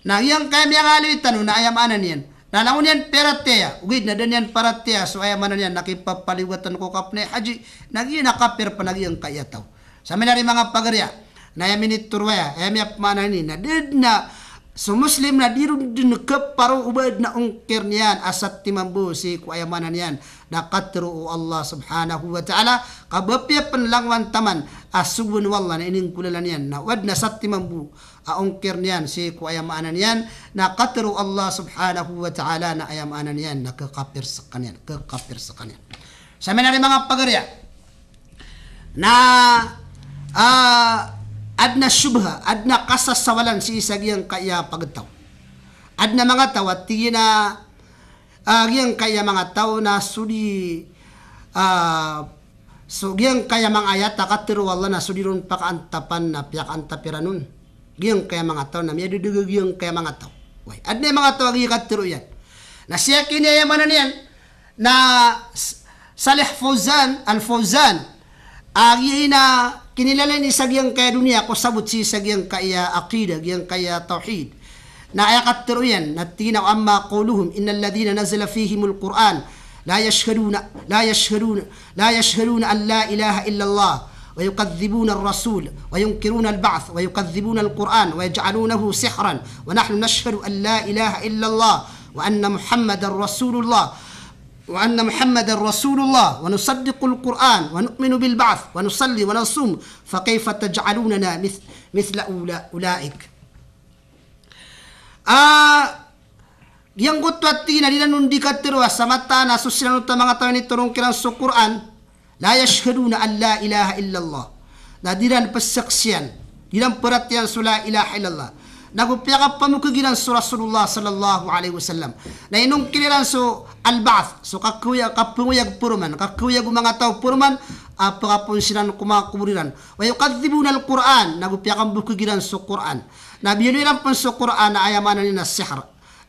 Na giyangkaya miyangaloy tano na aya maana niyan na langon iyan piyaratiyaya, ogaid na da niyan paratiyaya so aya maana niyan na kipapaliyogatn ko kapnay haji, na giya na kafir pn a giyangkaya taw. Sa miyaaloy manga pagariya, na aya minitoro aya, aya miyapmaana ini, na da dn a so Muslim na di ron dn kaparo o ba dn a ongkir iyan a satiman bo sii ko aya maana niyan na katharo o Allah subhanahu wa ta'ala, ka ba apiya pn langowan taman a sogoan o Allah na ininggolalan iyan, na o ba dn a satiman bo a ongkir iyan sii ko aya maana niyan na katharo o Allah subhanahu wa ta'ala na aya maana niyan na kakafir skaniyan, kakafir skaniyan. Sa miyaaloy manga pagariya na, ah, adn a shubha, adn a kasasawalan sii sa giyangkaya pagtaw. Adn a manga taw a tig iyan a, ah, giyangkaya manga taw na so di, ah, so giyangkaya manga ayat a katharo o Allah na so di ron pakaantapan na piyakaantap iran on. Giyangkaya manga taw na miyadadaga giyangkaya manga taw. Way, adn a manga taw a giya katharo iyan. Na sii kini aya maana niyan na S-, Salih Fawzan, Al-Fawzan, a giya ini a kinilala ini sa giyangkaya doniya ko sabot sii sa giyangkaya aqidah, giyangkaya tawhid. Na aya katharo iyan, na tig iyan a, "Amma qawluhum innal ladhina nazala fihimul Qur'an la yashhaduna, la yashhaduna, la yashhaduna an la ilaha illallah, wa yukadhdhibuna ar-rasul, wa yunkiruna al-ba'th, wa yukadhdhibuna al-Qur'an, wa yaj'alunahu sihran, wa nahnu nashhadu an la ilaha illallah, wa anna Muhammadan rasulullah, wa anna Muhammadan rasulullah, wa nusaddiqul Qur'an, wa nu'minu bil ba'th, wa nusalli, wa nasum, fa kayfa taj'alunana mith-, mithla ula-, ulaik." Ah, giyangkoto a tig iyan a di ran on di katharo a sa mataan a so siran oto a manga taw a initoron kiran so Qur'an, la yashhaduna an la ilaha illallah. Na di ran pzaksian, di ran paratiyayaan so la ilaha illallah. Nago piyakapamokg iran so Rasulullah sallallahu alaihi wasallam. Na inongkir iran so al-ba'th, so kakoya-, kapangoyag paroman, kakoyag o manga taw paroman, a pkapoon siran ko manga kobor iran. Wa yukadhdhibuna al-Qur'an, nago piyakambokg iran so Qur'an. Na biyaloy iran pn so Qur'an a aya maana niyan na sihr.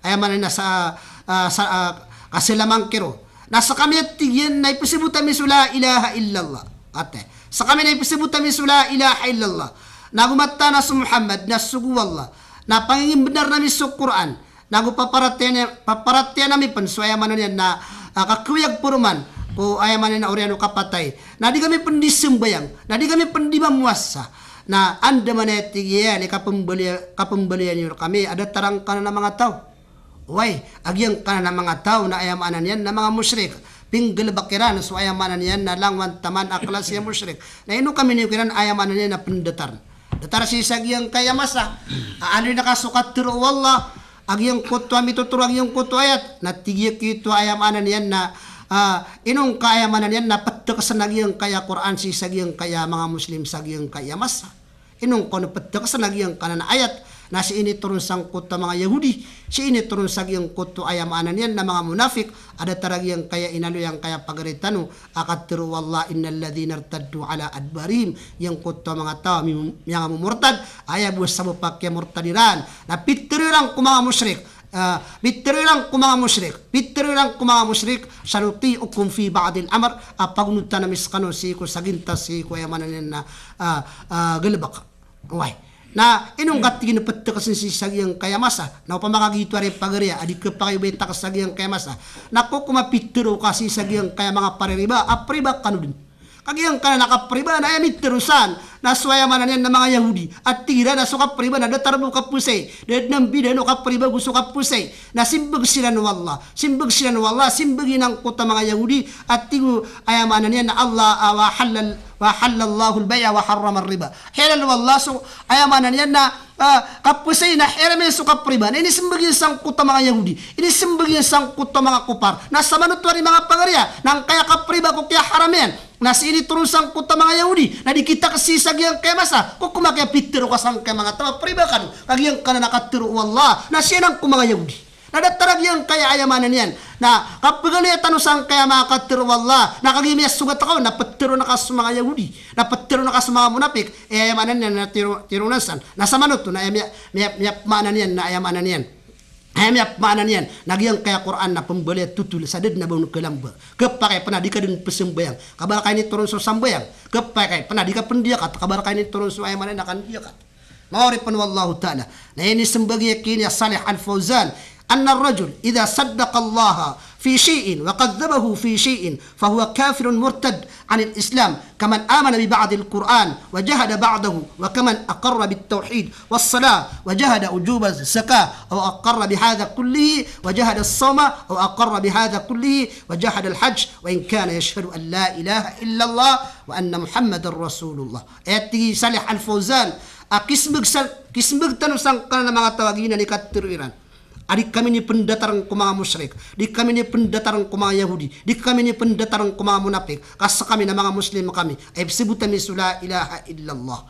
Aya maana niyan na sa, ah, sa, ah, kasalamangkiro. Na skami a tig iyan na ipsbot ami so la ilaha illallah. Ate. Skami na ipsbot ami so la ilaha illallah. Nago mataan a so Muhammad na sogo o Allah. Na pangingimbnar ami so Qur'an. Nago paparatiyayaan, paparatiyayaan ami pn so aya maana niyan na, ah, kakoyag paroman ko aya maana niyan na oriyan o kapatay. Na di kami pn di sambayang, na di kami pn di mamowasa. Na andamanaya tig iyan i kapmbaloya-, kapmbaloya niyo rkami a datar angkanan a manga taw. Oway, a giyangkanan a manga taw na aya maana niyan na manga mushrik. Pinggalbk iran so aya maana niyan na langowan taman a klasi a mushrik. Na ino kami niyo kiran aya maana niyan na pndatar. Datar sii sa giyangkaya masa. A anda i na ka so katharo o Allah, a giyangkoto a mitotoro a giyangkoto a ayat, na tig iyan a giyoto aya maana niyan na, ah, ino ngka aya maana niyan na ptksn a giyangkaya Qur'an sii sa giyangkaya manga Muslim sa giyangkaya masa. Ino ngka on ptksn a giyangkanan a ayat na sii initoron sangkoto a manga Yahudi, sii initoron sa giyangkoto aya maana niyan na manga munafik, a datar a giyangkaya inaloy angkaya pagari tano, a katharo o Allah, "Innal ladhina irtaddu ala adbarihim," giyangkoto a manga taw a mi-, miyangamomortad, aya bo sabap a kiyamortad iran, na pitharo iran ko manga mushrik, ah, pitharo iran ko manga mushrik, pitharo iran ko manga mushrik, "Sanuti'ukum fi ba'dil amr," a pagonotan ami skano sii ko sagintas sii ko aya maana niyan na, ah, ah, galbk. Oway. Na ino ngka tig iyan a ptksn sii sa giyangkaya masa. Na opama ka giyoto ari pagari a di khapakay o ba itakis sa giyangkaya masa. Na ko ko mapitharo ka sii sa giyangkaya manga paririba, a priba kano dn. Ka giyangkanan a kapriba na aya mitharo san na so aya maana niyan na manga Yahudi. A tig iran a so kapriba na datar bo kaposay. Da dn a mbidaan o kapriba ago so kaposay. Na simbag siran o Allah. Simbag siran o Allah. Simbag iyan angkoto a manga Yahudi. A tig o aya maana niyan na Allah, ah, wa halal, wa halallahu al-bay'a wa harrama ar-riba. Halal o Allah so, aya maana niyan na, ah, kaposay na haram iyan so kapriba. Na inismbag iyan sangkoto a manga Yahudi. Inismbag iyan sangkoto a manga kopar. Na samanoto ari manga pagari a, na angkaya kapriba ko kiyaharam iyan. Na sii initoron sangkoto a manga Yahudi. Na di kitakis sii sa giyangkaya masa. Ko ko makiyapitharo ka sangkaya manga taw a priba kano. Ka giyangkanan a katharo o Allah. Na sii anan ko manga Yahudi. Na datar a giyangkaya aya maana niyan Na kapagaloya tano sangkaya manga katharo o Allah, na kagiya miyasogat ka on na ptharoon ka so manga Yahudi, na ptharoon ka so manga monapik, eh, aya maana niyan na tharo-, tharoon san. Na samanoto na aya miya-, miya-, miyapmaana niyan, na aya maana niyan. Aya miyapmaana niyan na giyangkaya Qur'an na pmbaloy a thotol sa da dn a ba on kalamba. Khapakay pn a di ka dn pzambayang, ka ba rka initoron so sambayang. Khapakay pn a di ka pndiyakat, ka ba rka initoron so, aya maana niyan, na kandiyakat. Maori pn, wallahu ta'ala. Na inismbag iyan ki Salih Al-Fawzan, anna ar-rajul idha saddaqa Allah fi shay'in wa kadhdhabahu fi shay'in, fahuwa kafirun murtad anil Islam, kaman amana bi ba'dil Qur'an wa jahada ba'dahu, wa kaman aqarra bit tawhid was salah wa jahada wujubaz zakah, aw aqarra bi hadha kullihi wa jahada as sawma, aw aqarra bi hadha kullihi wa jahada al hajj, wa in kana yashhadu an la ilaha illa Allah wa anna Muhammadar Rasulullah. Aya tig i Salih Al-Fawzan, a kismbag sa, kismbag tano sangkanan a manga taw a giyanan i katharo iran. A di kami niyo pndatarn ko manga mushrik, di kami niyo pndatarn ko manga Yahudi, di kami niyo pndatarn ko manga monapik, ka skami na manga Muslim kami, a ipsbot ami so la ilaha illallah.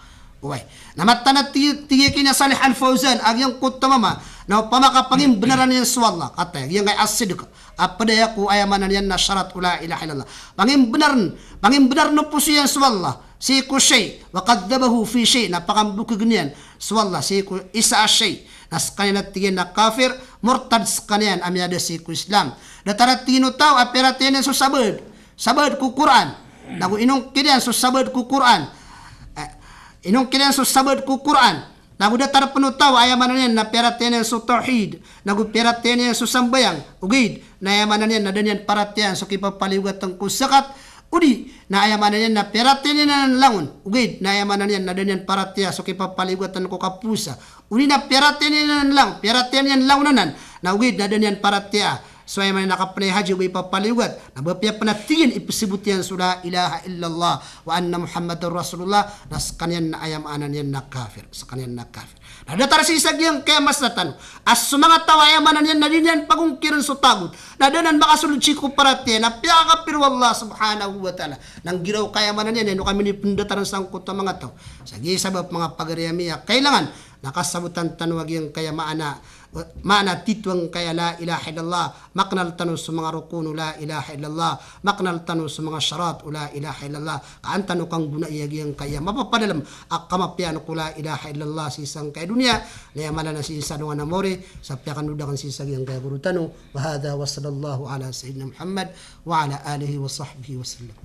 Oway. Na mataan a tig, tig iyan ki Salih Al-Fawzan, a giyangkoto a mama, na opama ka pangimbnaran iyan so Allah, kataya, giyangkai a sidq. A pd aya ko, aya maana niyan na sharat o la ilaha illallah. Pangimbnar, pangimbnar o poso iyan so Allah sii ko shay, wa kadhdhabahu fi shay, na pakambokgn iyan so Allah sii ko isa a shay, na skaniyan a tig iyan na kafir, murtad skaniyan a miyada sii ko Islam. Datar a tig iyan o taw a piyaratiyaya niyan so sabaad, sabaad ko Qur'an, nago inongkir iyan so sabaad ko Qur'an. Eh, inongkir iyan so sabaad ko Qur'an. Nago datar pn o taw a aya maana niyan na piyaratiyaya niyan so tawhid, nago piyaratiyaya niyan so sambayang, ogaid na aya maana niyan na da niyan paratiyayaan so kipapaliyogatn ko zakat, odi na aya maana niyan na piyaratiyaya niyan langon, ogaid na aya maana niyan na da niyan paratiyayaan so kipapaliyogatn ko kapowasa, odi na piyaratiyaya niyan lang, piyaratiyaya niyan langon anan, na ogaid na da niyan paratiyayaan so, aya maana niyan, na kapnay haji o ba ipapaliyogat, na ba piya pn a tig iyan, ipsbot iyan so la ilaha illallah wa anna Muhammadar Rasulullah, na skaniyan na aya maana niyan na kafir, skaniyan na kafir. Na datar sii sa giyangkaya masa tano a so manga taw a aya maana niyan na di niyan pagongkirn so tagot, na da anan makasold sii ko paratiyaya, na piyakakapir o Allah subhanahu wa ta'ala. Na nggiraw ka, aya maana niyan, ino kami niyo pndatarn sangkoto a manga taw. Sa giya sabap, manga pagari ami, a kailangan na kasabotan tano a giyangkaya maana, maana titho angkaya la ilaha illallah, maknal tano so manga rokon o la ilaha illallah, maknal tano so manga sharat o la ilaha illallah, ka an tano kanggonai a giyangkaya mapapadalm a kamapiyaan ko la ilaha illallah sii sangkaya doniya, na aya mala na sii sa dongan a maori, sa piyakandodakn sii sa giyangkaya goro tano. Wa hadha wa sallallahu ala sayyidina Muhammad wa ala alihi wa sahbihi wa sallam.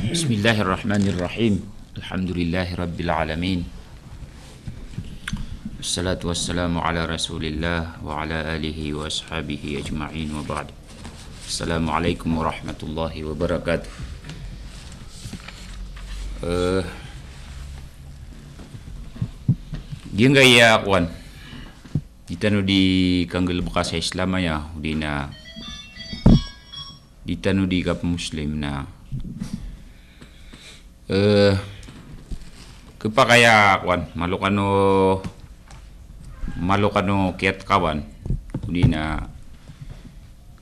Bismillahirrahmanirrahim. Alhamdulillahi rabbil alamin. Wassalatu wassalamu ala Rasulillah wa ala alihi wa ashabihi ajma'in, wa ba'd. Assalamu alaikum warahmatullahi wabarakatuh. Eh, giyangkaya kowan, di tano di kanggalbka sa Islam aya, di na di tano di kapmuslim na, eh, khapakay a kowan, malo kano, malo kano kiyatkawan, odi na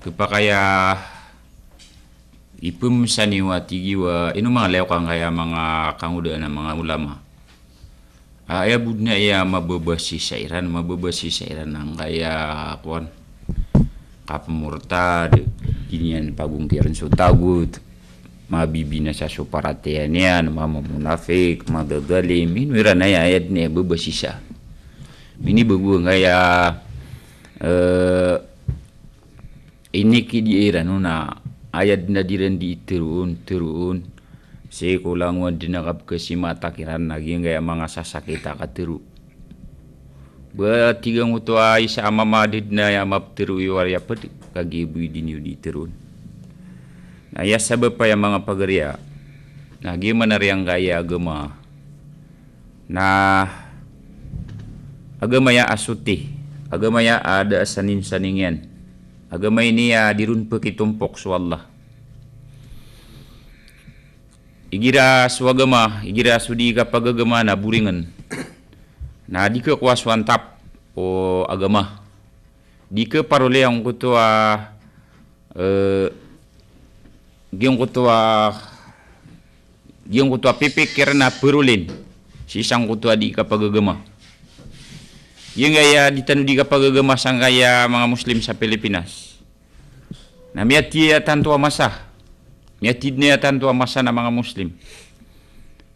khapakay a ipmsa niyo a tig iyo a ino manga liyo kangkaya manga kangodaan a manga ulama. Ah, aya bo dn aya mababasisa iran, mababasisa iran angkaya kowan, kapmortad, di niyan pagongkirn so tagot, mabibinasa so paratiyaya niyan, mamamonafik, madadalim, ino iran aya, aya dn aya babasisa. Minibago angkaya, eh, Inikidiya iran on a aya dn a di ran di tharoon, tharoon. Sii ko langowan dn a kapkhasimatak iran a giyangkaya manga sasakit a katharo. Ba tig angkoto a isa a mama a da dn a aya maptharo iyo a riya pd, kagiya bo di niyo di tharoon. Na aya sabap aya manga pagari a, na giya man a riyangkaya agama. Na agama aya a soti, agama aya a da a saning-saning iyan. Agama ini a di ron pkhitompok so Allah. Igira so agama, igira so di kapagagama na boringen. Na di khakowa so antap o agama. Di khaparoli angkoto a, eh, giyangkoto a, giyangkoto a pipikir na parolin sii sangkoto a di kapagagama. Giyangkaya di tano di kapagagama sangkaya manga Muslim sa Pilipinas. Na miyatid aya tanto a masa. Miyatid na aya tanto a masa na manga Muslim.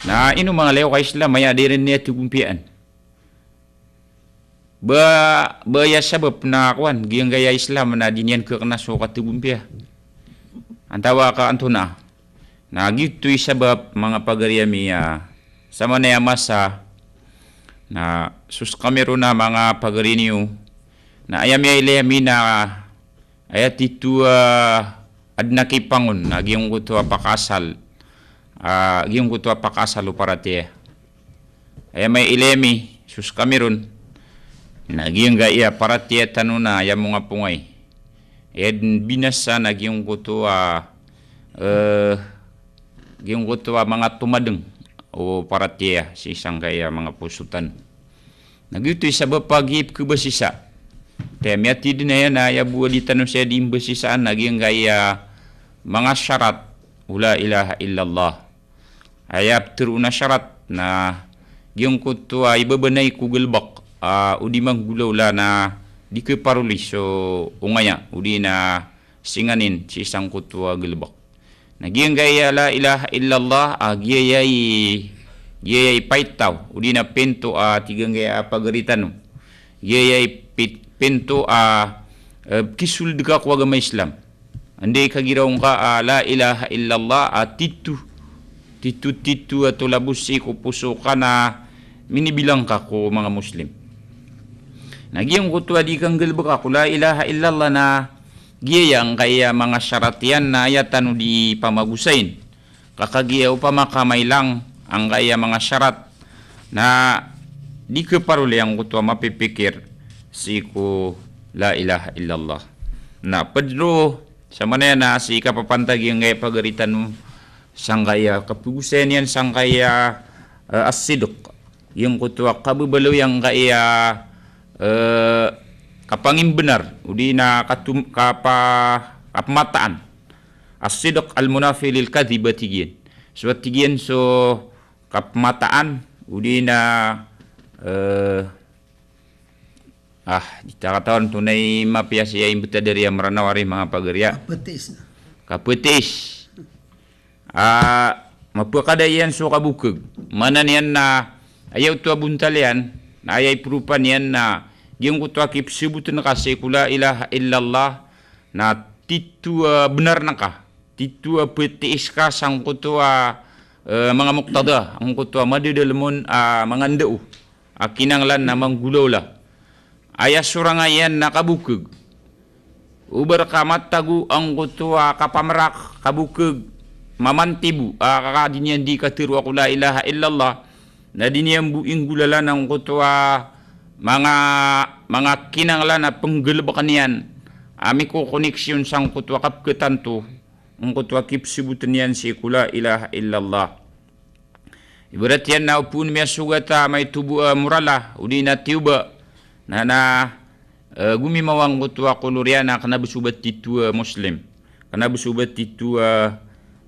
Na ino manga liyo ka Islam, aya di rin niyan tigompiyaan. Ba, ba aya sabap na kowan, giyangkaya Islam na di niyan kekena so katigompiya. Antawa ka antonaa. Na giyoto i sabap manga pagari ami a, samanaya masa, na so sekami ron a manga pagari niyo, na aya miyailay ami na aya tito a, adn a kipangon, na giyangkoto a pakaasal, a, giyangkoto a pakaasal o paratiyaya. Aya miyailay ami, so sekami ron, na giyangkaya paratiyaya tano na aya mongapongay. Aya dn binasa na giyangkoto a, eh, giyangkoto a manga tomadeng o paratiyaya sii sangkaya manga poso tano. Na giyoto i sabap a giya i pekebasisa. Te miyatid na aya na aya bo a di tano saya di mbasisaan na giyangkaya manga sharat o la ilaha illallah. Aya petero on a sharat na giyangkoto a ibabanay ko galebek, a, odi manggolawla na di keparoli so ongaya, odi na singanin sii sangkoto a galebek. Na giyangkaya la ilaha illallah, a, giyaya i, giyaya i paitaw, odi na pinto a tig angkaya a pagari tano. Giyaya i pit-, pinto a, eh, kisold ka ko agama Islam. Anda i kagiraw ngka a la ilaha illallah a tito, tito, tito a tolabos sii ko poso ka na minibilang ka ko manga Muslim. Na giyangkoto a di kanggalebeka ko la ilaha illallah na giyaya angkaya manga sharat iyan na aya tano di pamagosayin. Ka kagiya opama ka mailang angkaya manga sharat na di keparoli angkoto a mapipikir sii ko la ilaha illallah. Na ped ron, samanaya na sii kapapantagi angkaya pagari tano sangkaya kapegosayan iyan sangkaya, eh, as-sidq. Giyangkoto a kabebaloy angkaya, eh, kapangimbenar, odi na katum-, kapa-, kapemataan. As-sidq al-munafi lil kadhib a tig iyan. So a tig iyan so kapemataan, odi na, eh, ah, di ta katawan antonaa i mapiya sii a imbetad ari a Meranaw ari manga pagari a. Kapetiis na. Kapetiis. A, mapekada iyan so kabokeg. Maana niyan na aya oto a bontal iyan, na aya iperopa niyan na giyangkoto a kipesebot ngka sii ko la ilaha illallah, na tito a benar ngka. Tito a petiis ka sangkoto a, eh, manga muqtada, angkoto a madadalem on a manga ndao a kinanglan a manggolawla. Aya sorang iyan na kabokeg. Oba reka matago angkoto a kapamerak, kabokeg, mamantibo, a, ka di niyan di kateroa ko la ilaha illallah, na di niyan bo inggolalan angkoto a manga, manga kinanglan a penggalebeken iyan a mikokoneksyon sangkoto a kapeketanto angkoto a kipeseboten iyan sii ko la ilaha illallah. Ibarat iyan na opama miyasogat a maito bo a morala, odi na tiyoba, na, na, eh, gomimawa angkoto a kolor iyan a kena bo so ba tito a Muslim. Kena bo so ba tito a,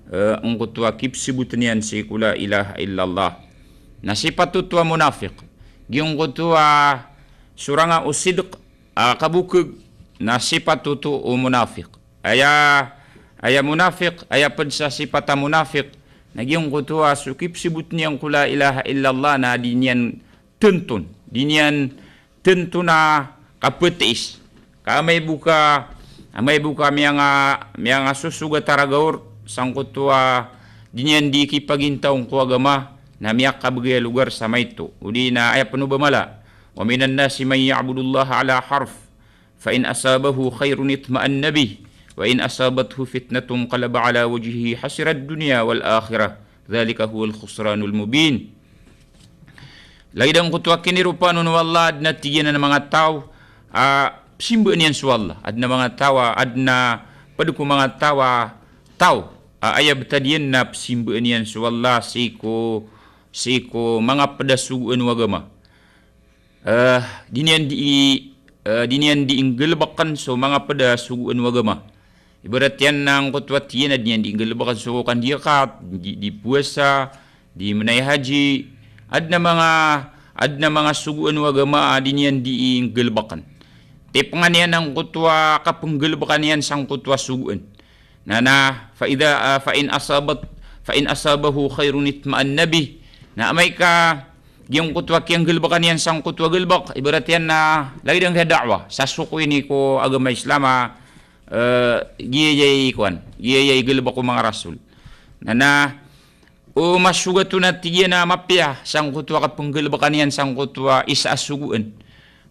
eh, angkoto a kipeseboten iyan sii ko la ilaha illallah. Na sipat oto a munafiq. Giyangkoto a sorang o sidq, a, kabokeg, na sipat oto o munafiq. Aya, aya munafiq, aya ped sa sipat a munafiq, na giyangkoto a so kipesebot niyan ko la ilaha illallah na di niyan tenton, di niyan tenton a kapetiis. Ka amay bo ka, amay bo ka miyanga, miyangasosogat a ragaor sangkoto a di niyan di kipagintaw ko agama, na miyakabegay a logar sa maito. Odi na aya peno ba mala, wa minan nasi man ya'budullaha ala harf, fa in asabahu khayrun itma'anna bih, wa in asabathu fitnatun inqalaba ala wajhihi khasirad dunya wal akhirah, dhalika huwal khusranul mubin. Lagid angkoto a kiniropaan on o Allah, aden a tig iyan a manga taw a pesimbaan iyan so Allah, aden a manga taw a, aden a ped ko manga taw a, taw a aya betad iyan na pesimbaan iyan so Allah sii ko, sii ko manga ped a sogoan o agama. Eh, di niyan di, eh, di niyan di inggalebeken so manga ped a sogoan o agama. Ibarat iyan na angkoto a tig iyan a di niyan di inggalebeken so kandiyakat, di, di powasa, di menay haji. Aden a manga, Adn a manga sogoan o agama a di niyan dii nggalbkn. Tipengan iyan angkoto a kapnggalbkan iyan sangkoto a sogoan. Na, na, fa idha, ah, fa in asabat, fa in asabahu khairun itma'anna bih. Na amay ka giyangkoto a kiyanggalbkan iyan sangkoto a galbk, ibarat iyan na lagid angkaya da'wah, sa soko ini ko agama Islam a, eh, giyaya i kowan, giyaya i galbk o manga rasul. Na, na, o masogat on a tig iyan a mapiya sangkoto a kapnggalbkan iyan sangkoto a isa a sogoan.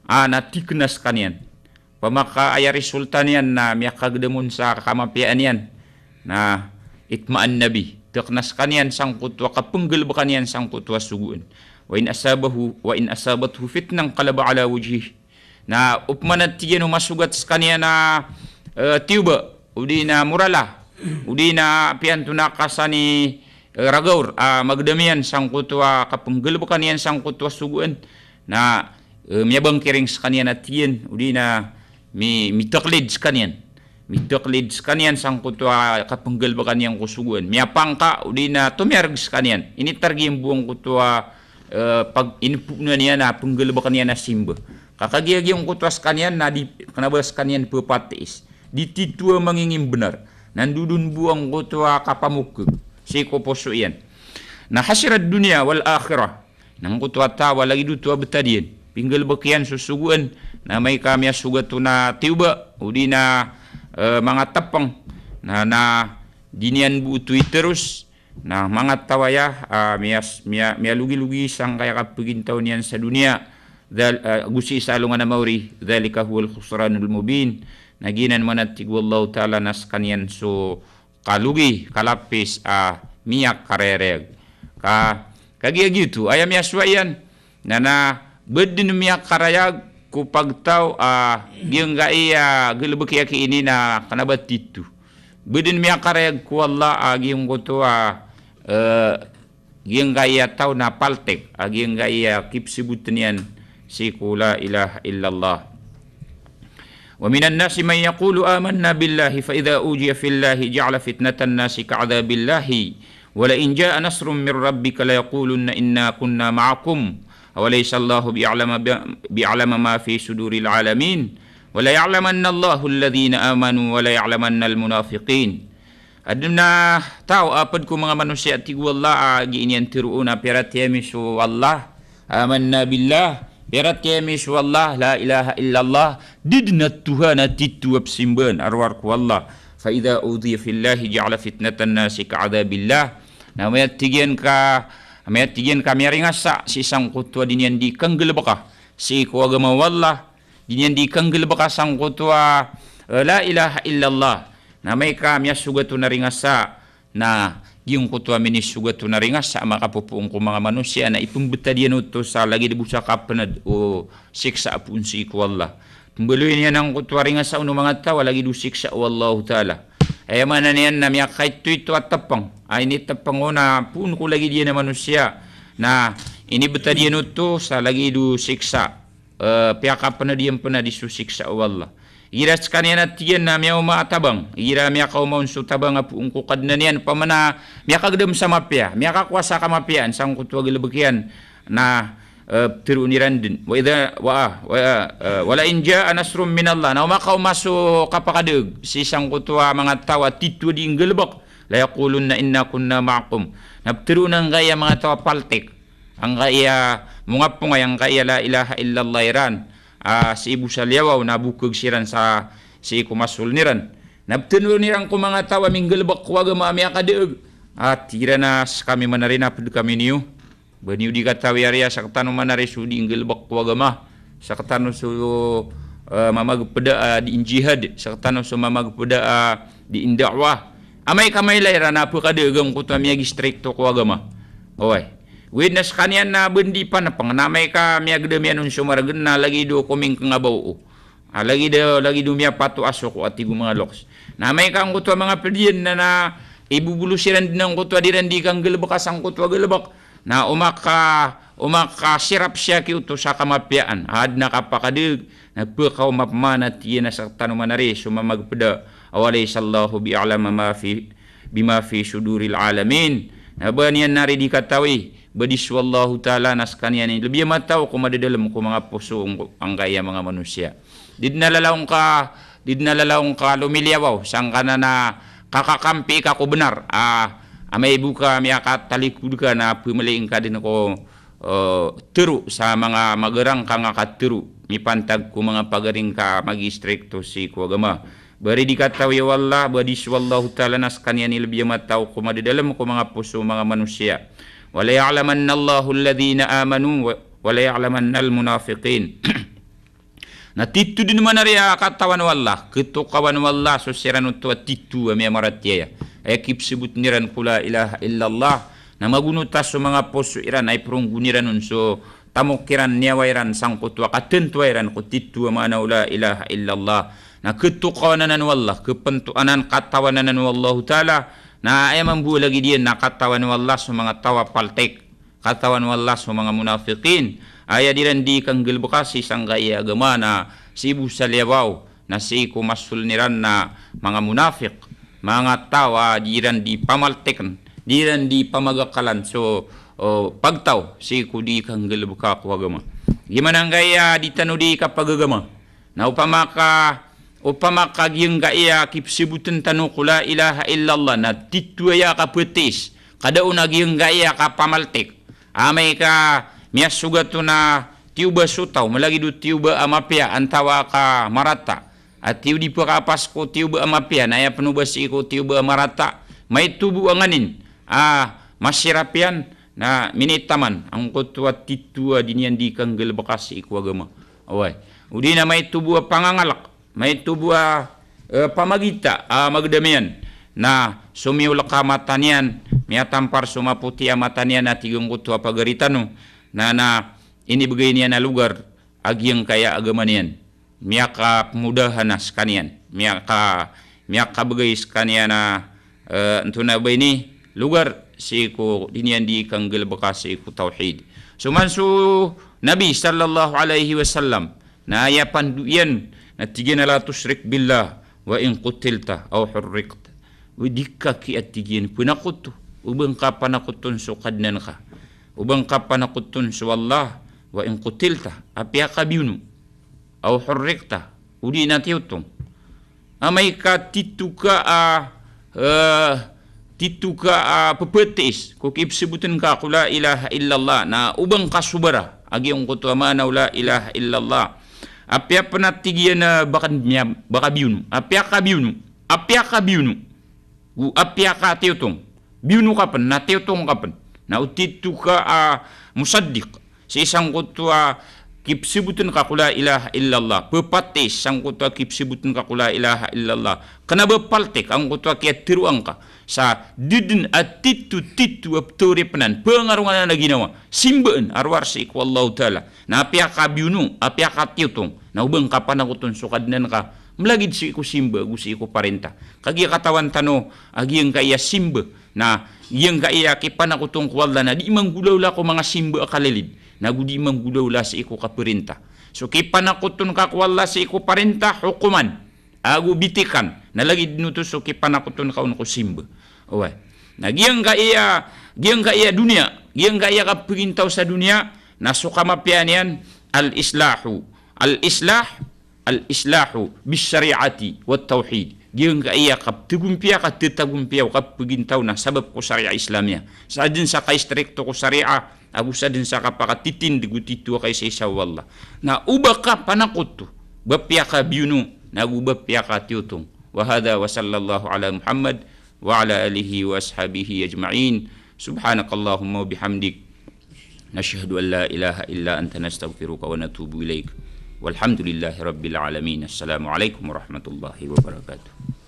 A, na tikna skaniyan. Opama ka aya resulta niyan na miyakagdam on sa kamapiyaan iyan, na itma'anna bih, tikna skaniyan sangkoto a kapnggalbkan iyan sangkoto a sogoan. Wa in asabahu, wa in asabathu fitnah inqalaba ala wajhih. Na opama na tig iyan o masogat skaniyan a, eh, tiyoba, odi na morala, odi na apiya antonaa ka sani, eh, ragaor, ah, magdam iyan sangkoto a kapnggalbkan iyan sangkoto a sogoan. Na, eh, miyabangkiring skaniyan a tig iyan, odi na mi-, mitaklid skaniyan. Mitaklid skaniyan sangkoto a kapnggalbkan iyan ko sogoan. Miyapangka, odi na tomiyarg skaniyan. Initarg iyan bo angkoto a, eh, pag-, inpoon iyan a pnggalbkan iyan a simba. Ka kagiya giyangkoto a skaniyan na di, kna ba skaniyan pphatiis. Di tito a mangingimbnar. Na ndodon bo angkoto a kapamokg sii ko poso iyan. Na khasirad dunya wal akhirah. Na angkoto a taw a lagid oto a btad iyan, pinggalbk iyan so sogoan, na amay ka miyasogat on a tiyoba, odi na, eh, manga tpng, na, na di niyan bo oto iteros, na manga taw aya, ah, miyas-, miya-, miyalogilogi sangkaya kapagintaw niyan sa doniya, dhal-, ah, go sii sa alongan a maori, dhalika huwal khusranul mubin. Na giyanan man a tig o Allahu Ta'ala na skaniyan so kalogi, kalapis a miyakarayarayag. Ka, kagiya giyoto, aya miyasowa iyan, na, na ba dn miyakarayag ko pagtaw a giyangkaya galbk iyan ki ini na kna ba tito. Ba dn miyakarayag ko Allah a giyangkoto a, eh, giyangkaya taw na paltik, a giyangkaya kipsbotn iyan sii ko la ilaha illallah. Wa minan nasi man yaqulu amanna billahi fa idha udhiya fillahi ja'ala fitnatan nasi ka'adhabillahi wa la in ja'a nasrun min rabbika la yaqulunna inna kunna ma'akum awalaysa Allahu bi'alama bi-, bi'alama ma fi suduril alamin wa la ya'lamanna Allahu alladhina amanu wa la ya'lamanna al-munafiqin. Adn a taw a pd ko manga manosiya, tig o Allah, a gii niyan tharoon a piyaratiyaya mi so Allah, amanna billah, piyaratiyaya mi so Allah, la ilaha illallah, di dn a Tuhan a tito a pzimbaan a rowar ko Allah. Fa idha udhiya fillahi ja'ala fitnatan nasi ka'adhabillah. Na amay a tig iyan ka, amay a tig iyan ka miyaringasa sii sangkoto a di niyan dii kanggalbka sii ko agama o Allah, di niyan dii kanggalbka sangkoto a, eh, la ilaha illallah. Na amay ka miyasogat on a ringasa, na giyangkoto a minisogat on a ringasa a makapopoon ko manga manosiya na ipmbtad iyan oto sa lagid bo sa kapnd o siksa a poon sii ko Allah. Pmbaloy niyan angkoto a ringasa on o manga taw a lagid o siksa o Allahu Ta'ala. Aya maana niyan na miyakaitoito a tpng. A initpng on a poon ko lagid iyan a manosiya. Na inibtad iyan oto sa lagid o siksa, eh, piyakapnd iyan pn a di so siksa o Allah. Igira skaniyan a tig iyan na miyaoma a tabang, igira miyakaoma on so tabang a poon ko Kadnan iyan, opama na miyakagdam sa mapiya, miyakakowa sa kamapiyaan sangkoto a galbk iyan, na, eh, tharoon iran dn. Wa idha, wa, wa, eh, wa la in ja'a nasrun minallah. Na o makaoma so kapakadaag sii sangkoto a manga taw a tito a dii nggalbk, la yaqulunna inna kunna ma'akum. Na ptharoon angkaya manga taw a paltik, angkaya mongapongay angkaya la ilaha illallah iran, ah, sii bo sa liyawaw na bokg siran sa sii ko masoln iran. Na ptharoon iran ko manga taw a minggalbk ko agama a miyakadaag. A tig iran a skami man ari na pd kami niyo. Ba niyo dii katawi ari a sktano man ari so dii nggalbk ko agama, sktano so, eh, mamagpda a dii njihad, sktano so mamagpda a dii nda'wah. Amay ka mailay iran a pkadaag angkoto a miyagistrikto ko agama. Oway. Oway na skaniyan na ba dn dii panpng, na amay ka miyagdam iyan on so margn na lagid o komingkng a baw o. A lagid o, lagid o miyapatoas o ko a tig o manga loks. Na amay ka angkoto a manga pd iyan na, na ibobolos iran dn angkoto a di iran dii kanggalbka sangkoto a galbk. Na o maka, o makasirap sii aki oto sa kamapiyaan. Adn a kapakadaag, na pkaoma pman a tig iyan a sktano man ari so mamagpda. Awalaysa Allahu bi'alama ma fi, bima fi suduril alamin. Na ba niyan ari dii katawi Ba di so Allahu Ta'ala na skaniyan i lbi a matao ko madadalm ko manga poso angkaya manga manosiya. Di dn a lalaw ngka, di dn a lalaw ngka lomiliyawaw sangkanan a kakakampi ka ko bnar. A, amay bo ka miyakatalikod ka na pmli ngka dn ko, eh, tero sa manga magarang ka nga katero mipantag ko manga pagari ngka magistrikto sii ko agama. Ba di katawi o Allah, ba di so Allahu Ta'ala na skaniyan i lbi a matao ko madadalm ko manga poso o manga manosiya. Wa la ya'lamanna Allahu alladhina amanu wa, wa la ya'lamanna al-munafiqin. Na tito dn man ari a katawan o Allah, khatokawan o Allah so siran oto a tito a miyamaratiyaya. Aya kipsbotn iran ko la ilaha illallah, na magonota so manga poso iran, a ipronggon iran on so tamok iran, niyawa iran sangkoto a katantoa iran ko tito a maana o la ilaha illallah. Na khatokawan anan o Allah, khapnto anan, katawan anan o Allahu Ta'ala. Na aya mambo a lagid iyan na katawan o Allah so manga taw a paltik, katawan o Allah so manga munafiqin. Aya di iran di kanggalbka sii sangkaya agama na sii bo sa liyawaw, na sii ko masoln iran na manga munafiq, manga taw a di iran di pamaltikn, di iran di pamagakalan so, o, pagtaw sii ko di kanggalbka ko agama. Giyanan angkaya di tano di kapagagama. Na opama ka, opama ka giyangkaya kipsbotn tano ko la ilaha illallah na tito aya kapatiis, ka da on a giyangkaya kapamaltik. Amay ka miyasogat on a tiyoba so taw, malagid o tiyoba a mapiya antawaa ka marata. A tiyo di pkaapas ko tiyoba a mapiya, na aya pn o ba sii ko tiyoba a marata, maito bo a nganin a masirap iyan, na minitaman angkoto a tito a di niyan di kanggalbka sii ko agama. Oway. O di na maito bo a pangangalk, maito bo a, eh, pamagita a magdam iyan, na somiolk a mata niyan, miyatampar so mapoti a mata niyan a tig angkoto a pagari tano, na, na inibgay niyan a logar a giyangkaya agama niyan. Miyakapmodahana skaniyan. Miyaka, miyakabgay skaniyan a, eh, antonaa ba ini, logar sii ko di niyan di kanggalbka sii ko tawhid. So man so Nabi sallallahu alaihi wasallam, na aya pando iyan na tig iyan a la tushrik billah wa in qutilta aw hurriqta. O di ka ki, a tig iyan, panakoto, o ba ngka panakoton so Kadnan ka, o ba ngka panakoton so Allah, wa in qutilta, apiya ka biyono, aw hurriqta, o di na tiyotong. Amay ka tito ka a, eh, tito ka a pphatiis ko kipsbotn ka ko la ilaha illallah, na o ba ngka sobara a giyangkoto a maana o la ilaha illallah, apiya pn a tig iyan a ba ka miya, ba ka biyono, apiya ka biyono, apiya ka biyono, go apiya ka tiyotong. Biyono ka pn, na tiyotong ka pn. Na o tito ka a musaddiq sii sangkoto a kipsbotn ka ko la ilaha illallah, pphatiis sangkoto a kipsbotn ka ko la ilaha illallah, kna ba paltik angkoto a kiyateroa ngka sa di dn a tito, tito a pthorip anan, pangarongan anan a ginawa, simbaan a rowar sii ko Allahu Ta'ala. Na apiya ka biyono, apiya ka tiyotong, na o ba ngka panakoton so Kadnan ka, malagid sii ko simba ago sii ko parinta. Kagiya katawan tano a giyangkaya simba, na giyangkaya kipanakoton ko Allah na di manggolawla ko manga simba a kalilid, na go di manggolawla sii ko kaparinta. So kipanakoton ka ko Allah sii ko parinta, hokoman ago bitikan, na lagid dn oto so kipanakoton ka on ko simba. Oway. Na giyangkaya, giyangkaya doniya, giyangkaya kapagintaw sa doniya, na so kamapiya niyan, al-islahu. Al-islah, al-islahu bis-shari'ati wat-tawhid. Giyangkaya kapthagompiya, kathatagompiya o kapagintaw na sabap ko Sharia Islamiya. Sa dn sa kaistrikto ko Sharia, ago sa dn sa kapakatitindg o tito a kaisaisa o Allah. Na o ba ka panakoto, ba apiya ka biyono, na go ba apiya ka tiyotong. Wa hadha wa sallallahu ala Muhammad wa ala alihi wa ashabihi ajma'in. Subhanakallahumma wa bihamdik. Nashhadu an la ilaha illa anta nastaghfiruka wa natubu ilaik. Walhamdulillahi rabbil alamin. Assalamu alaikum warahmatullahi wabarakatuh.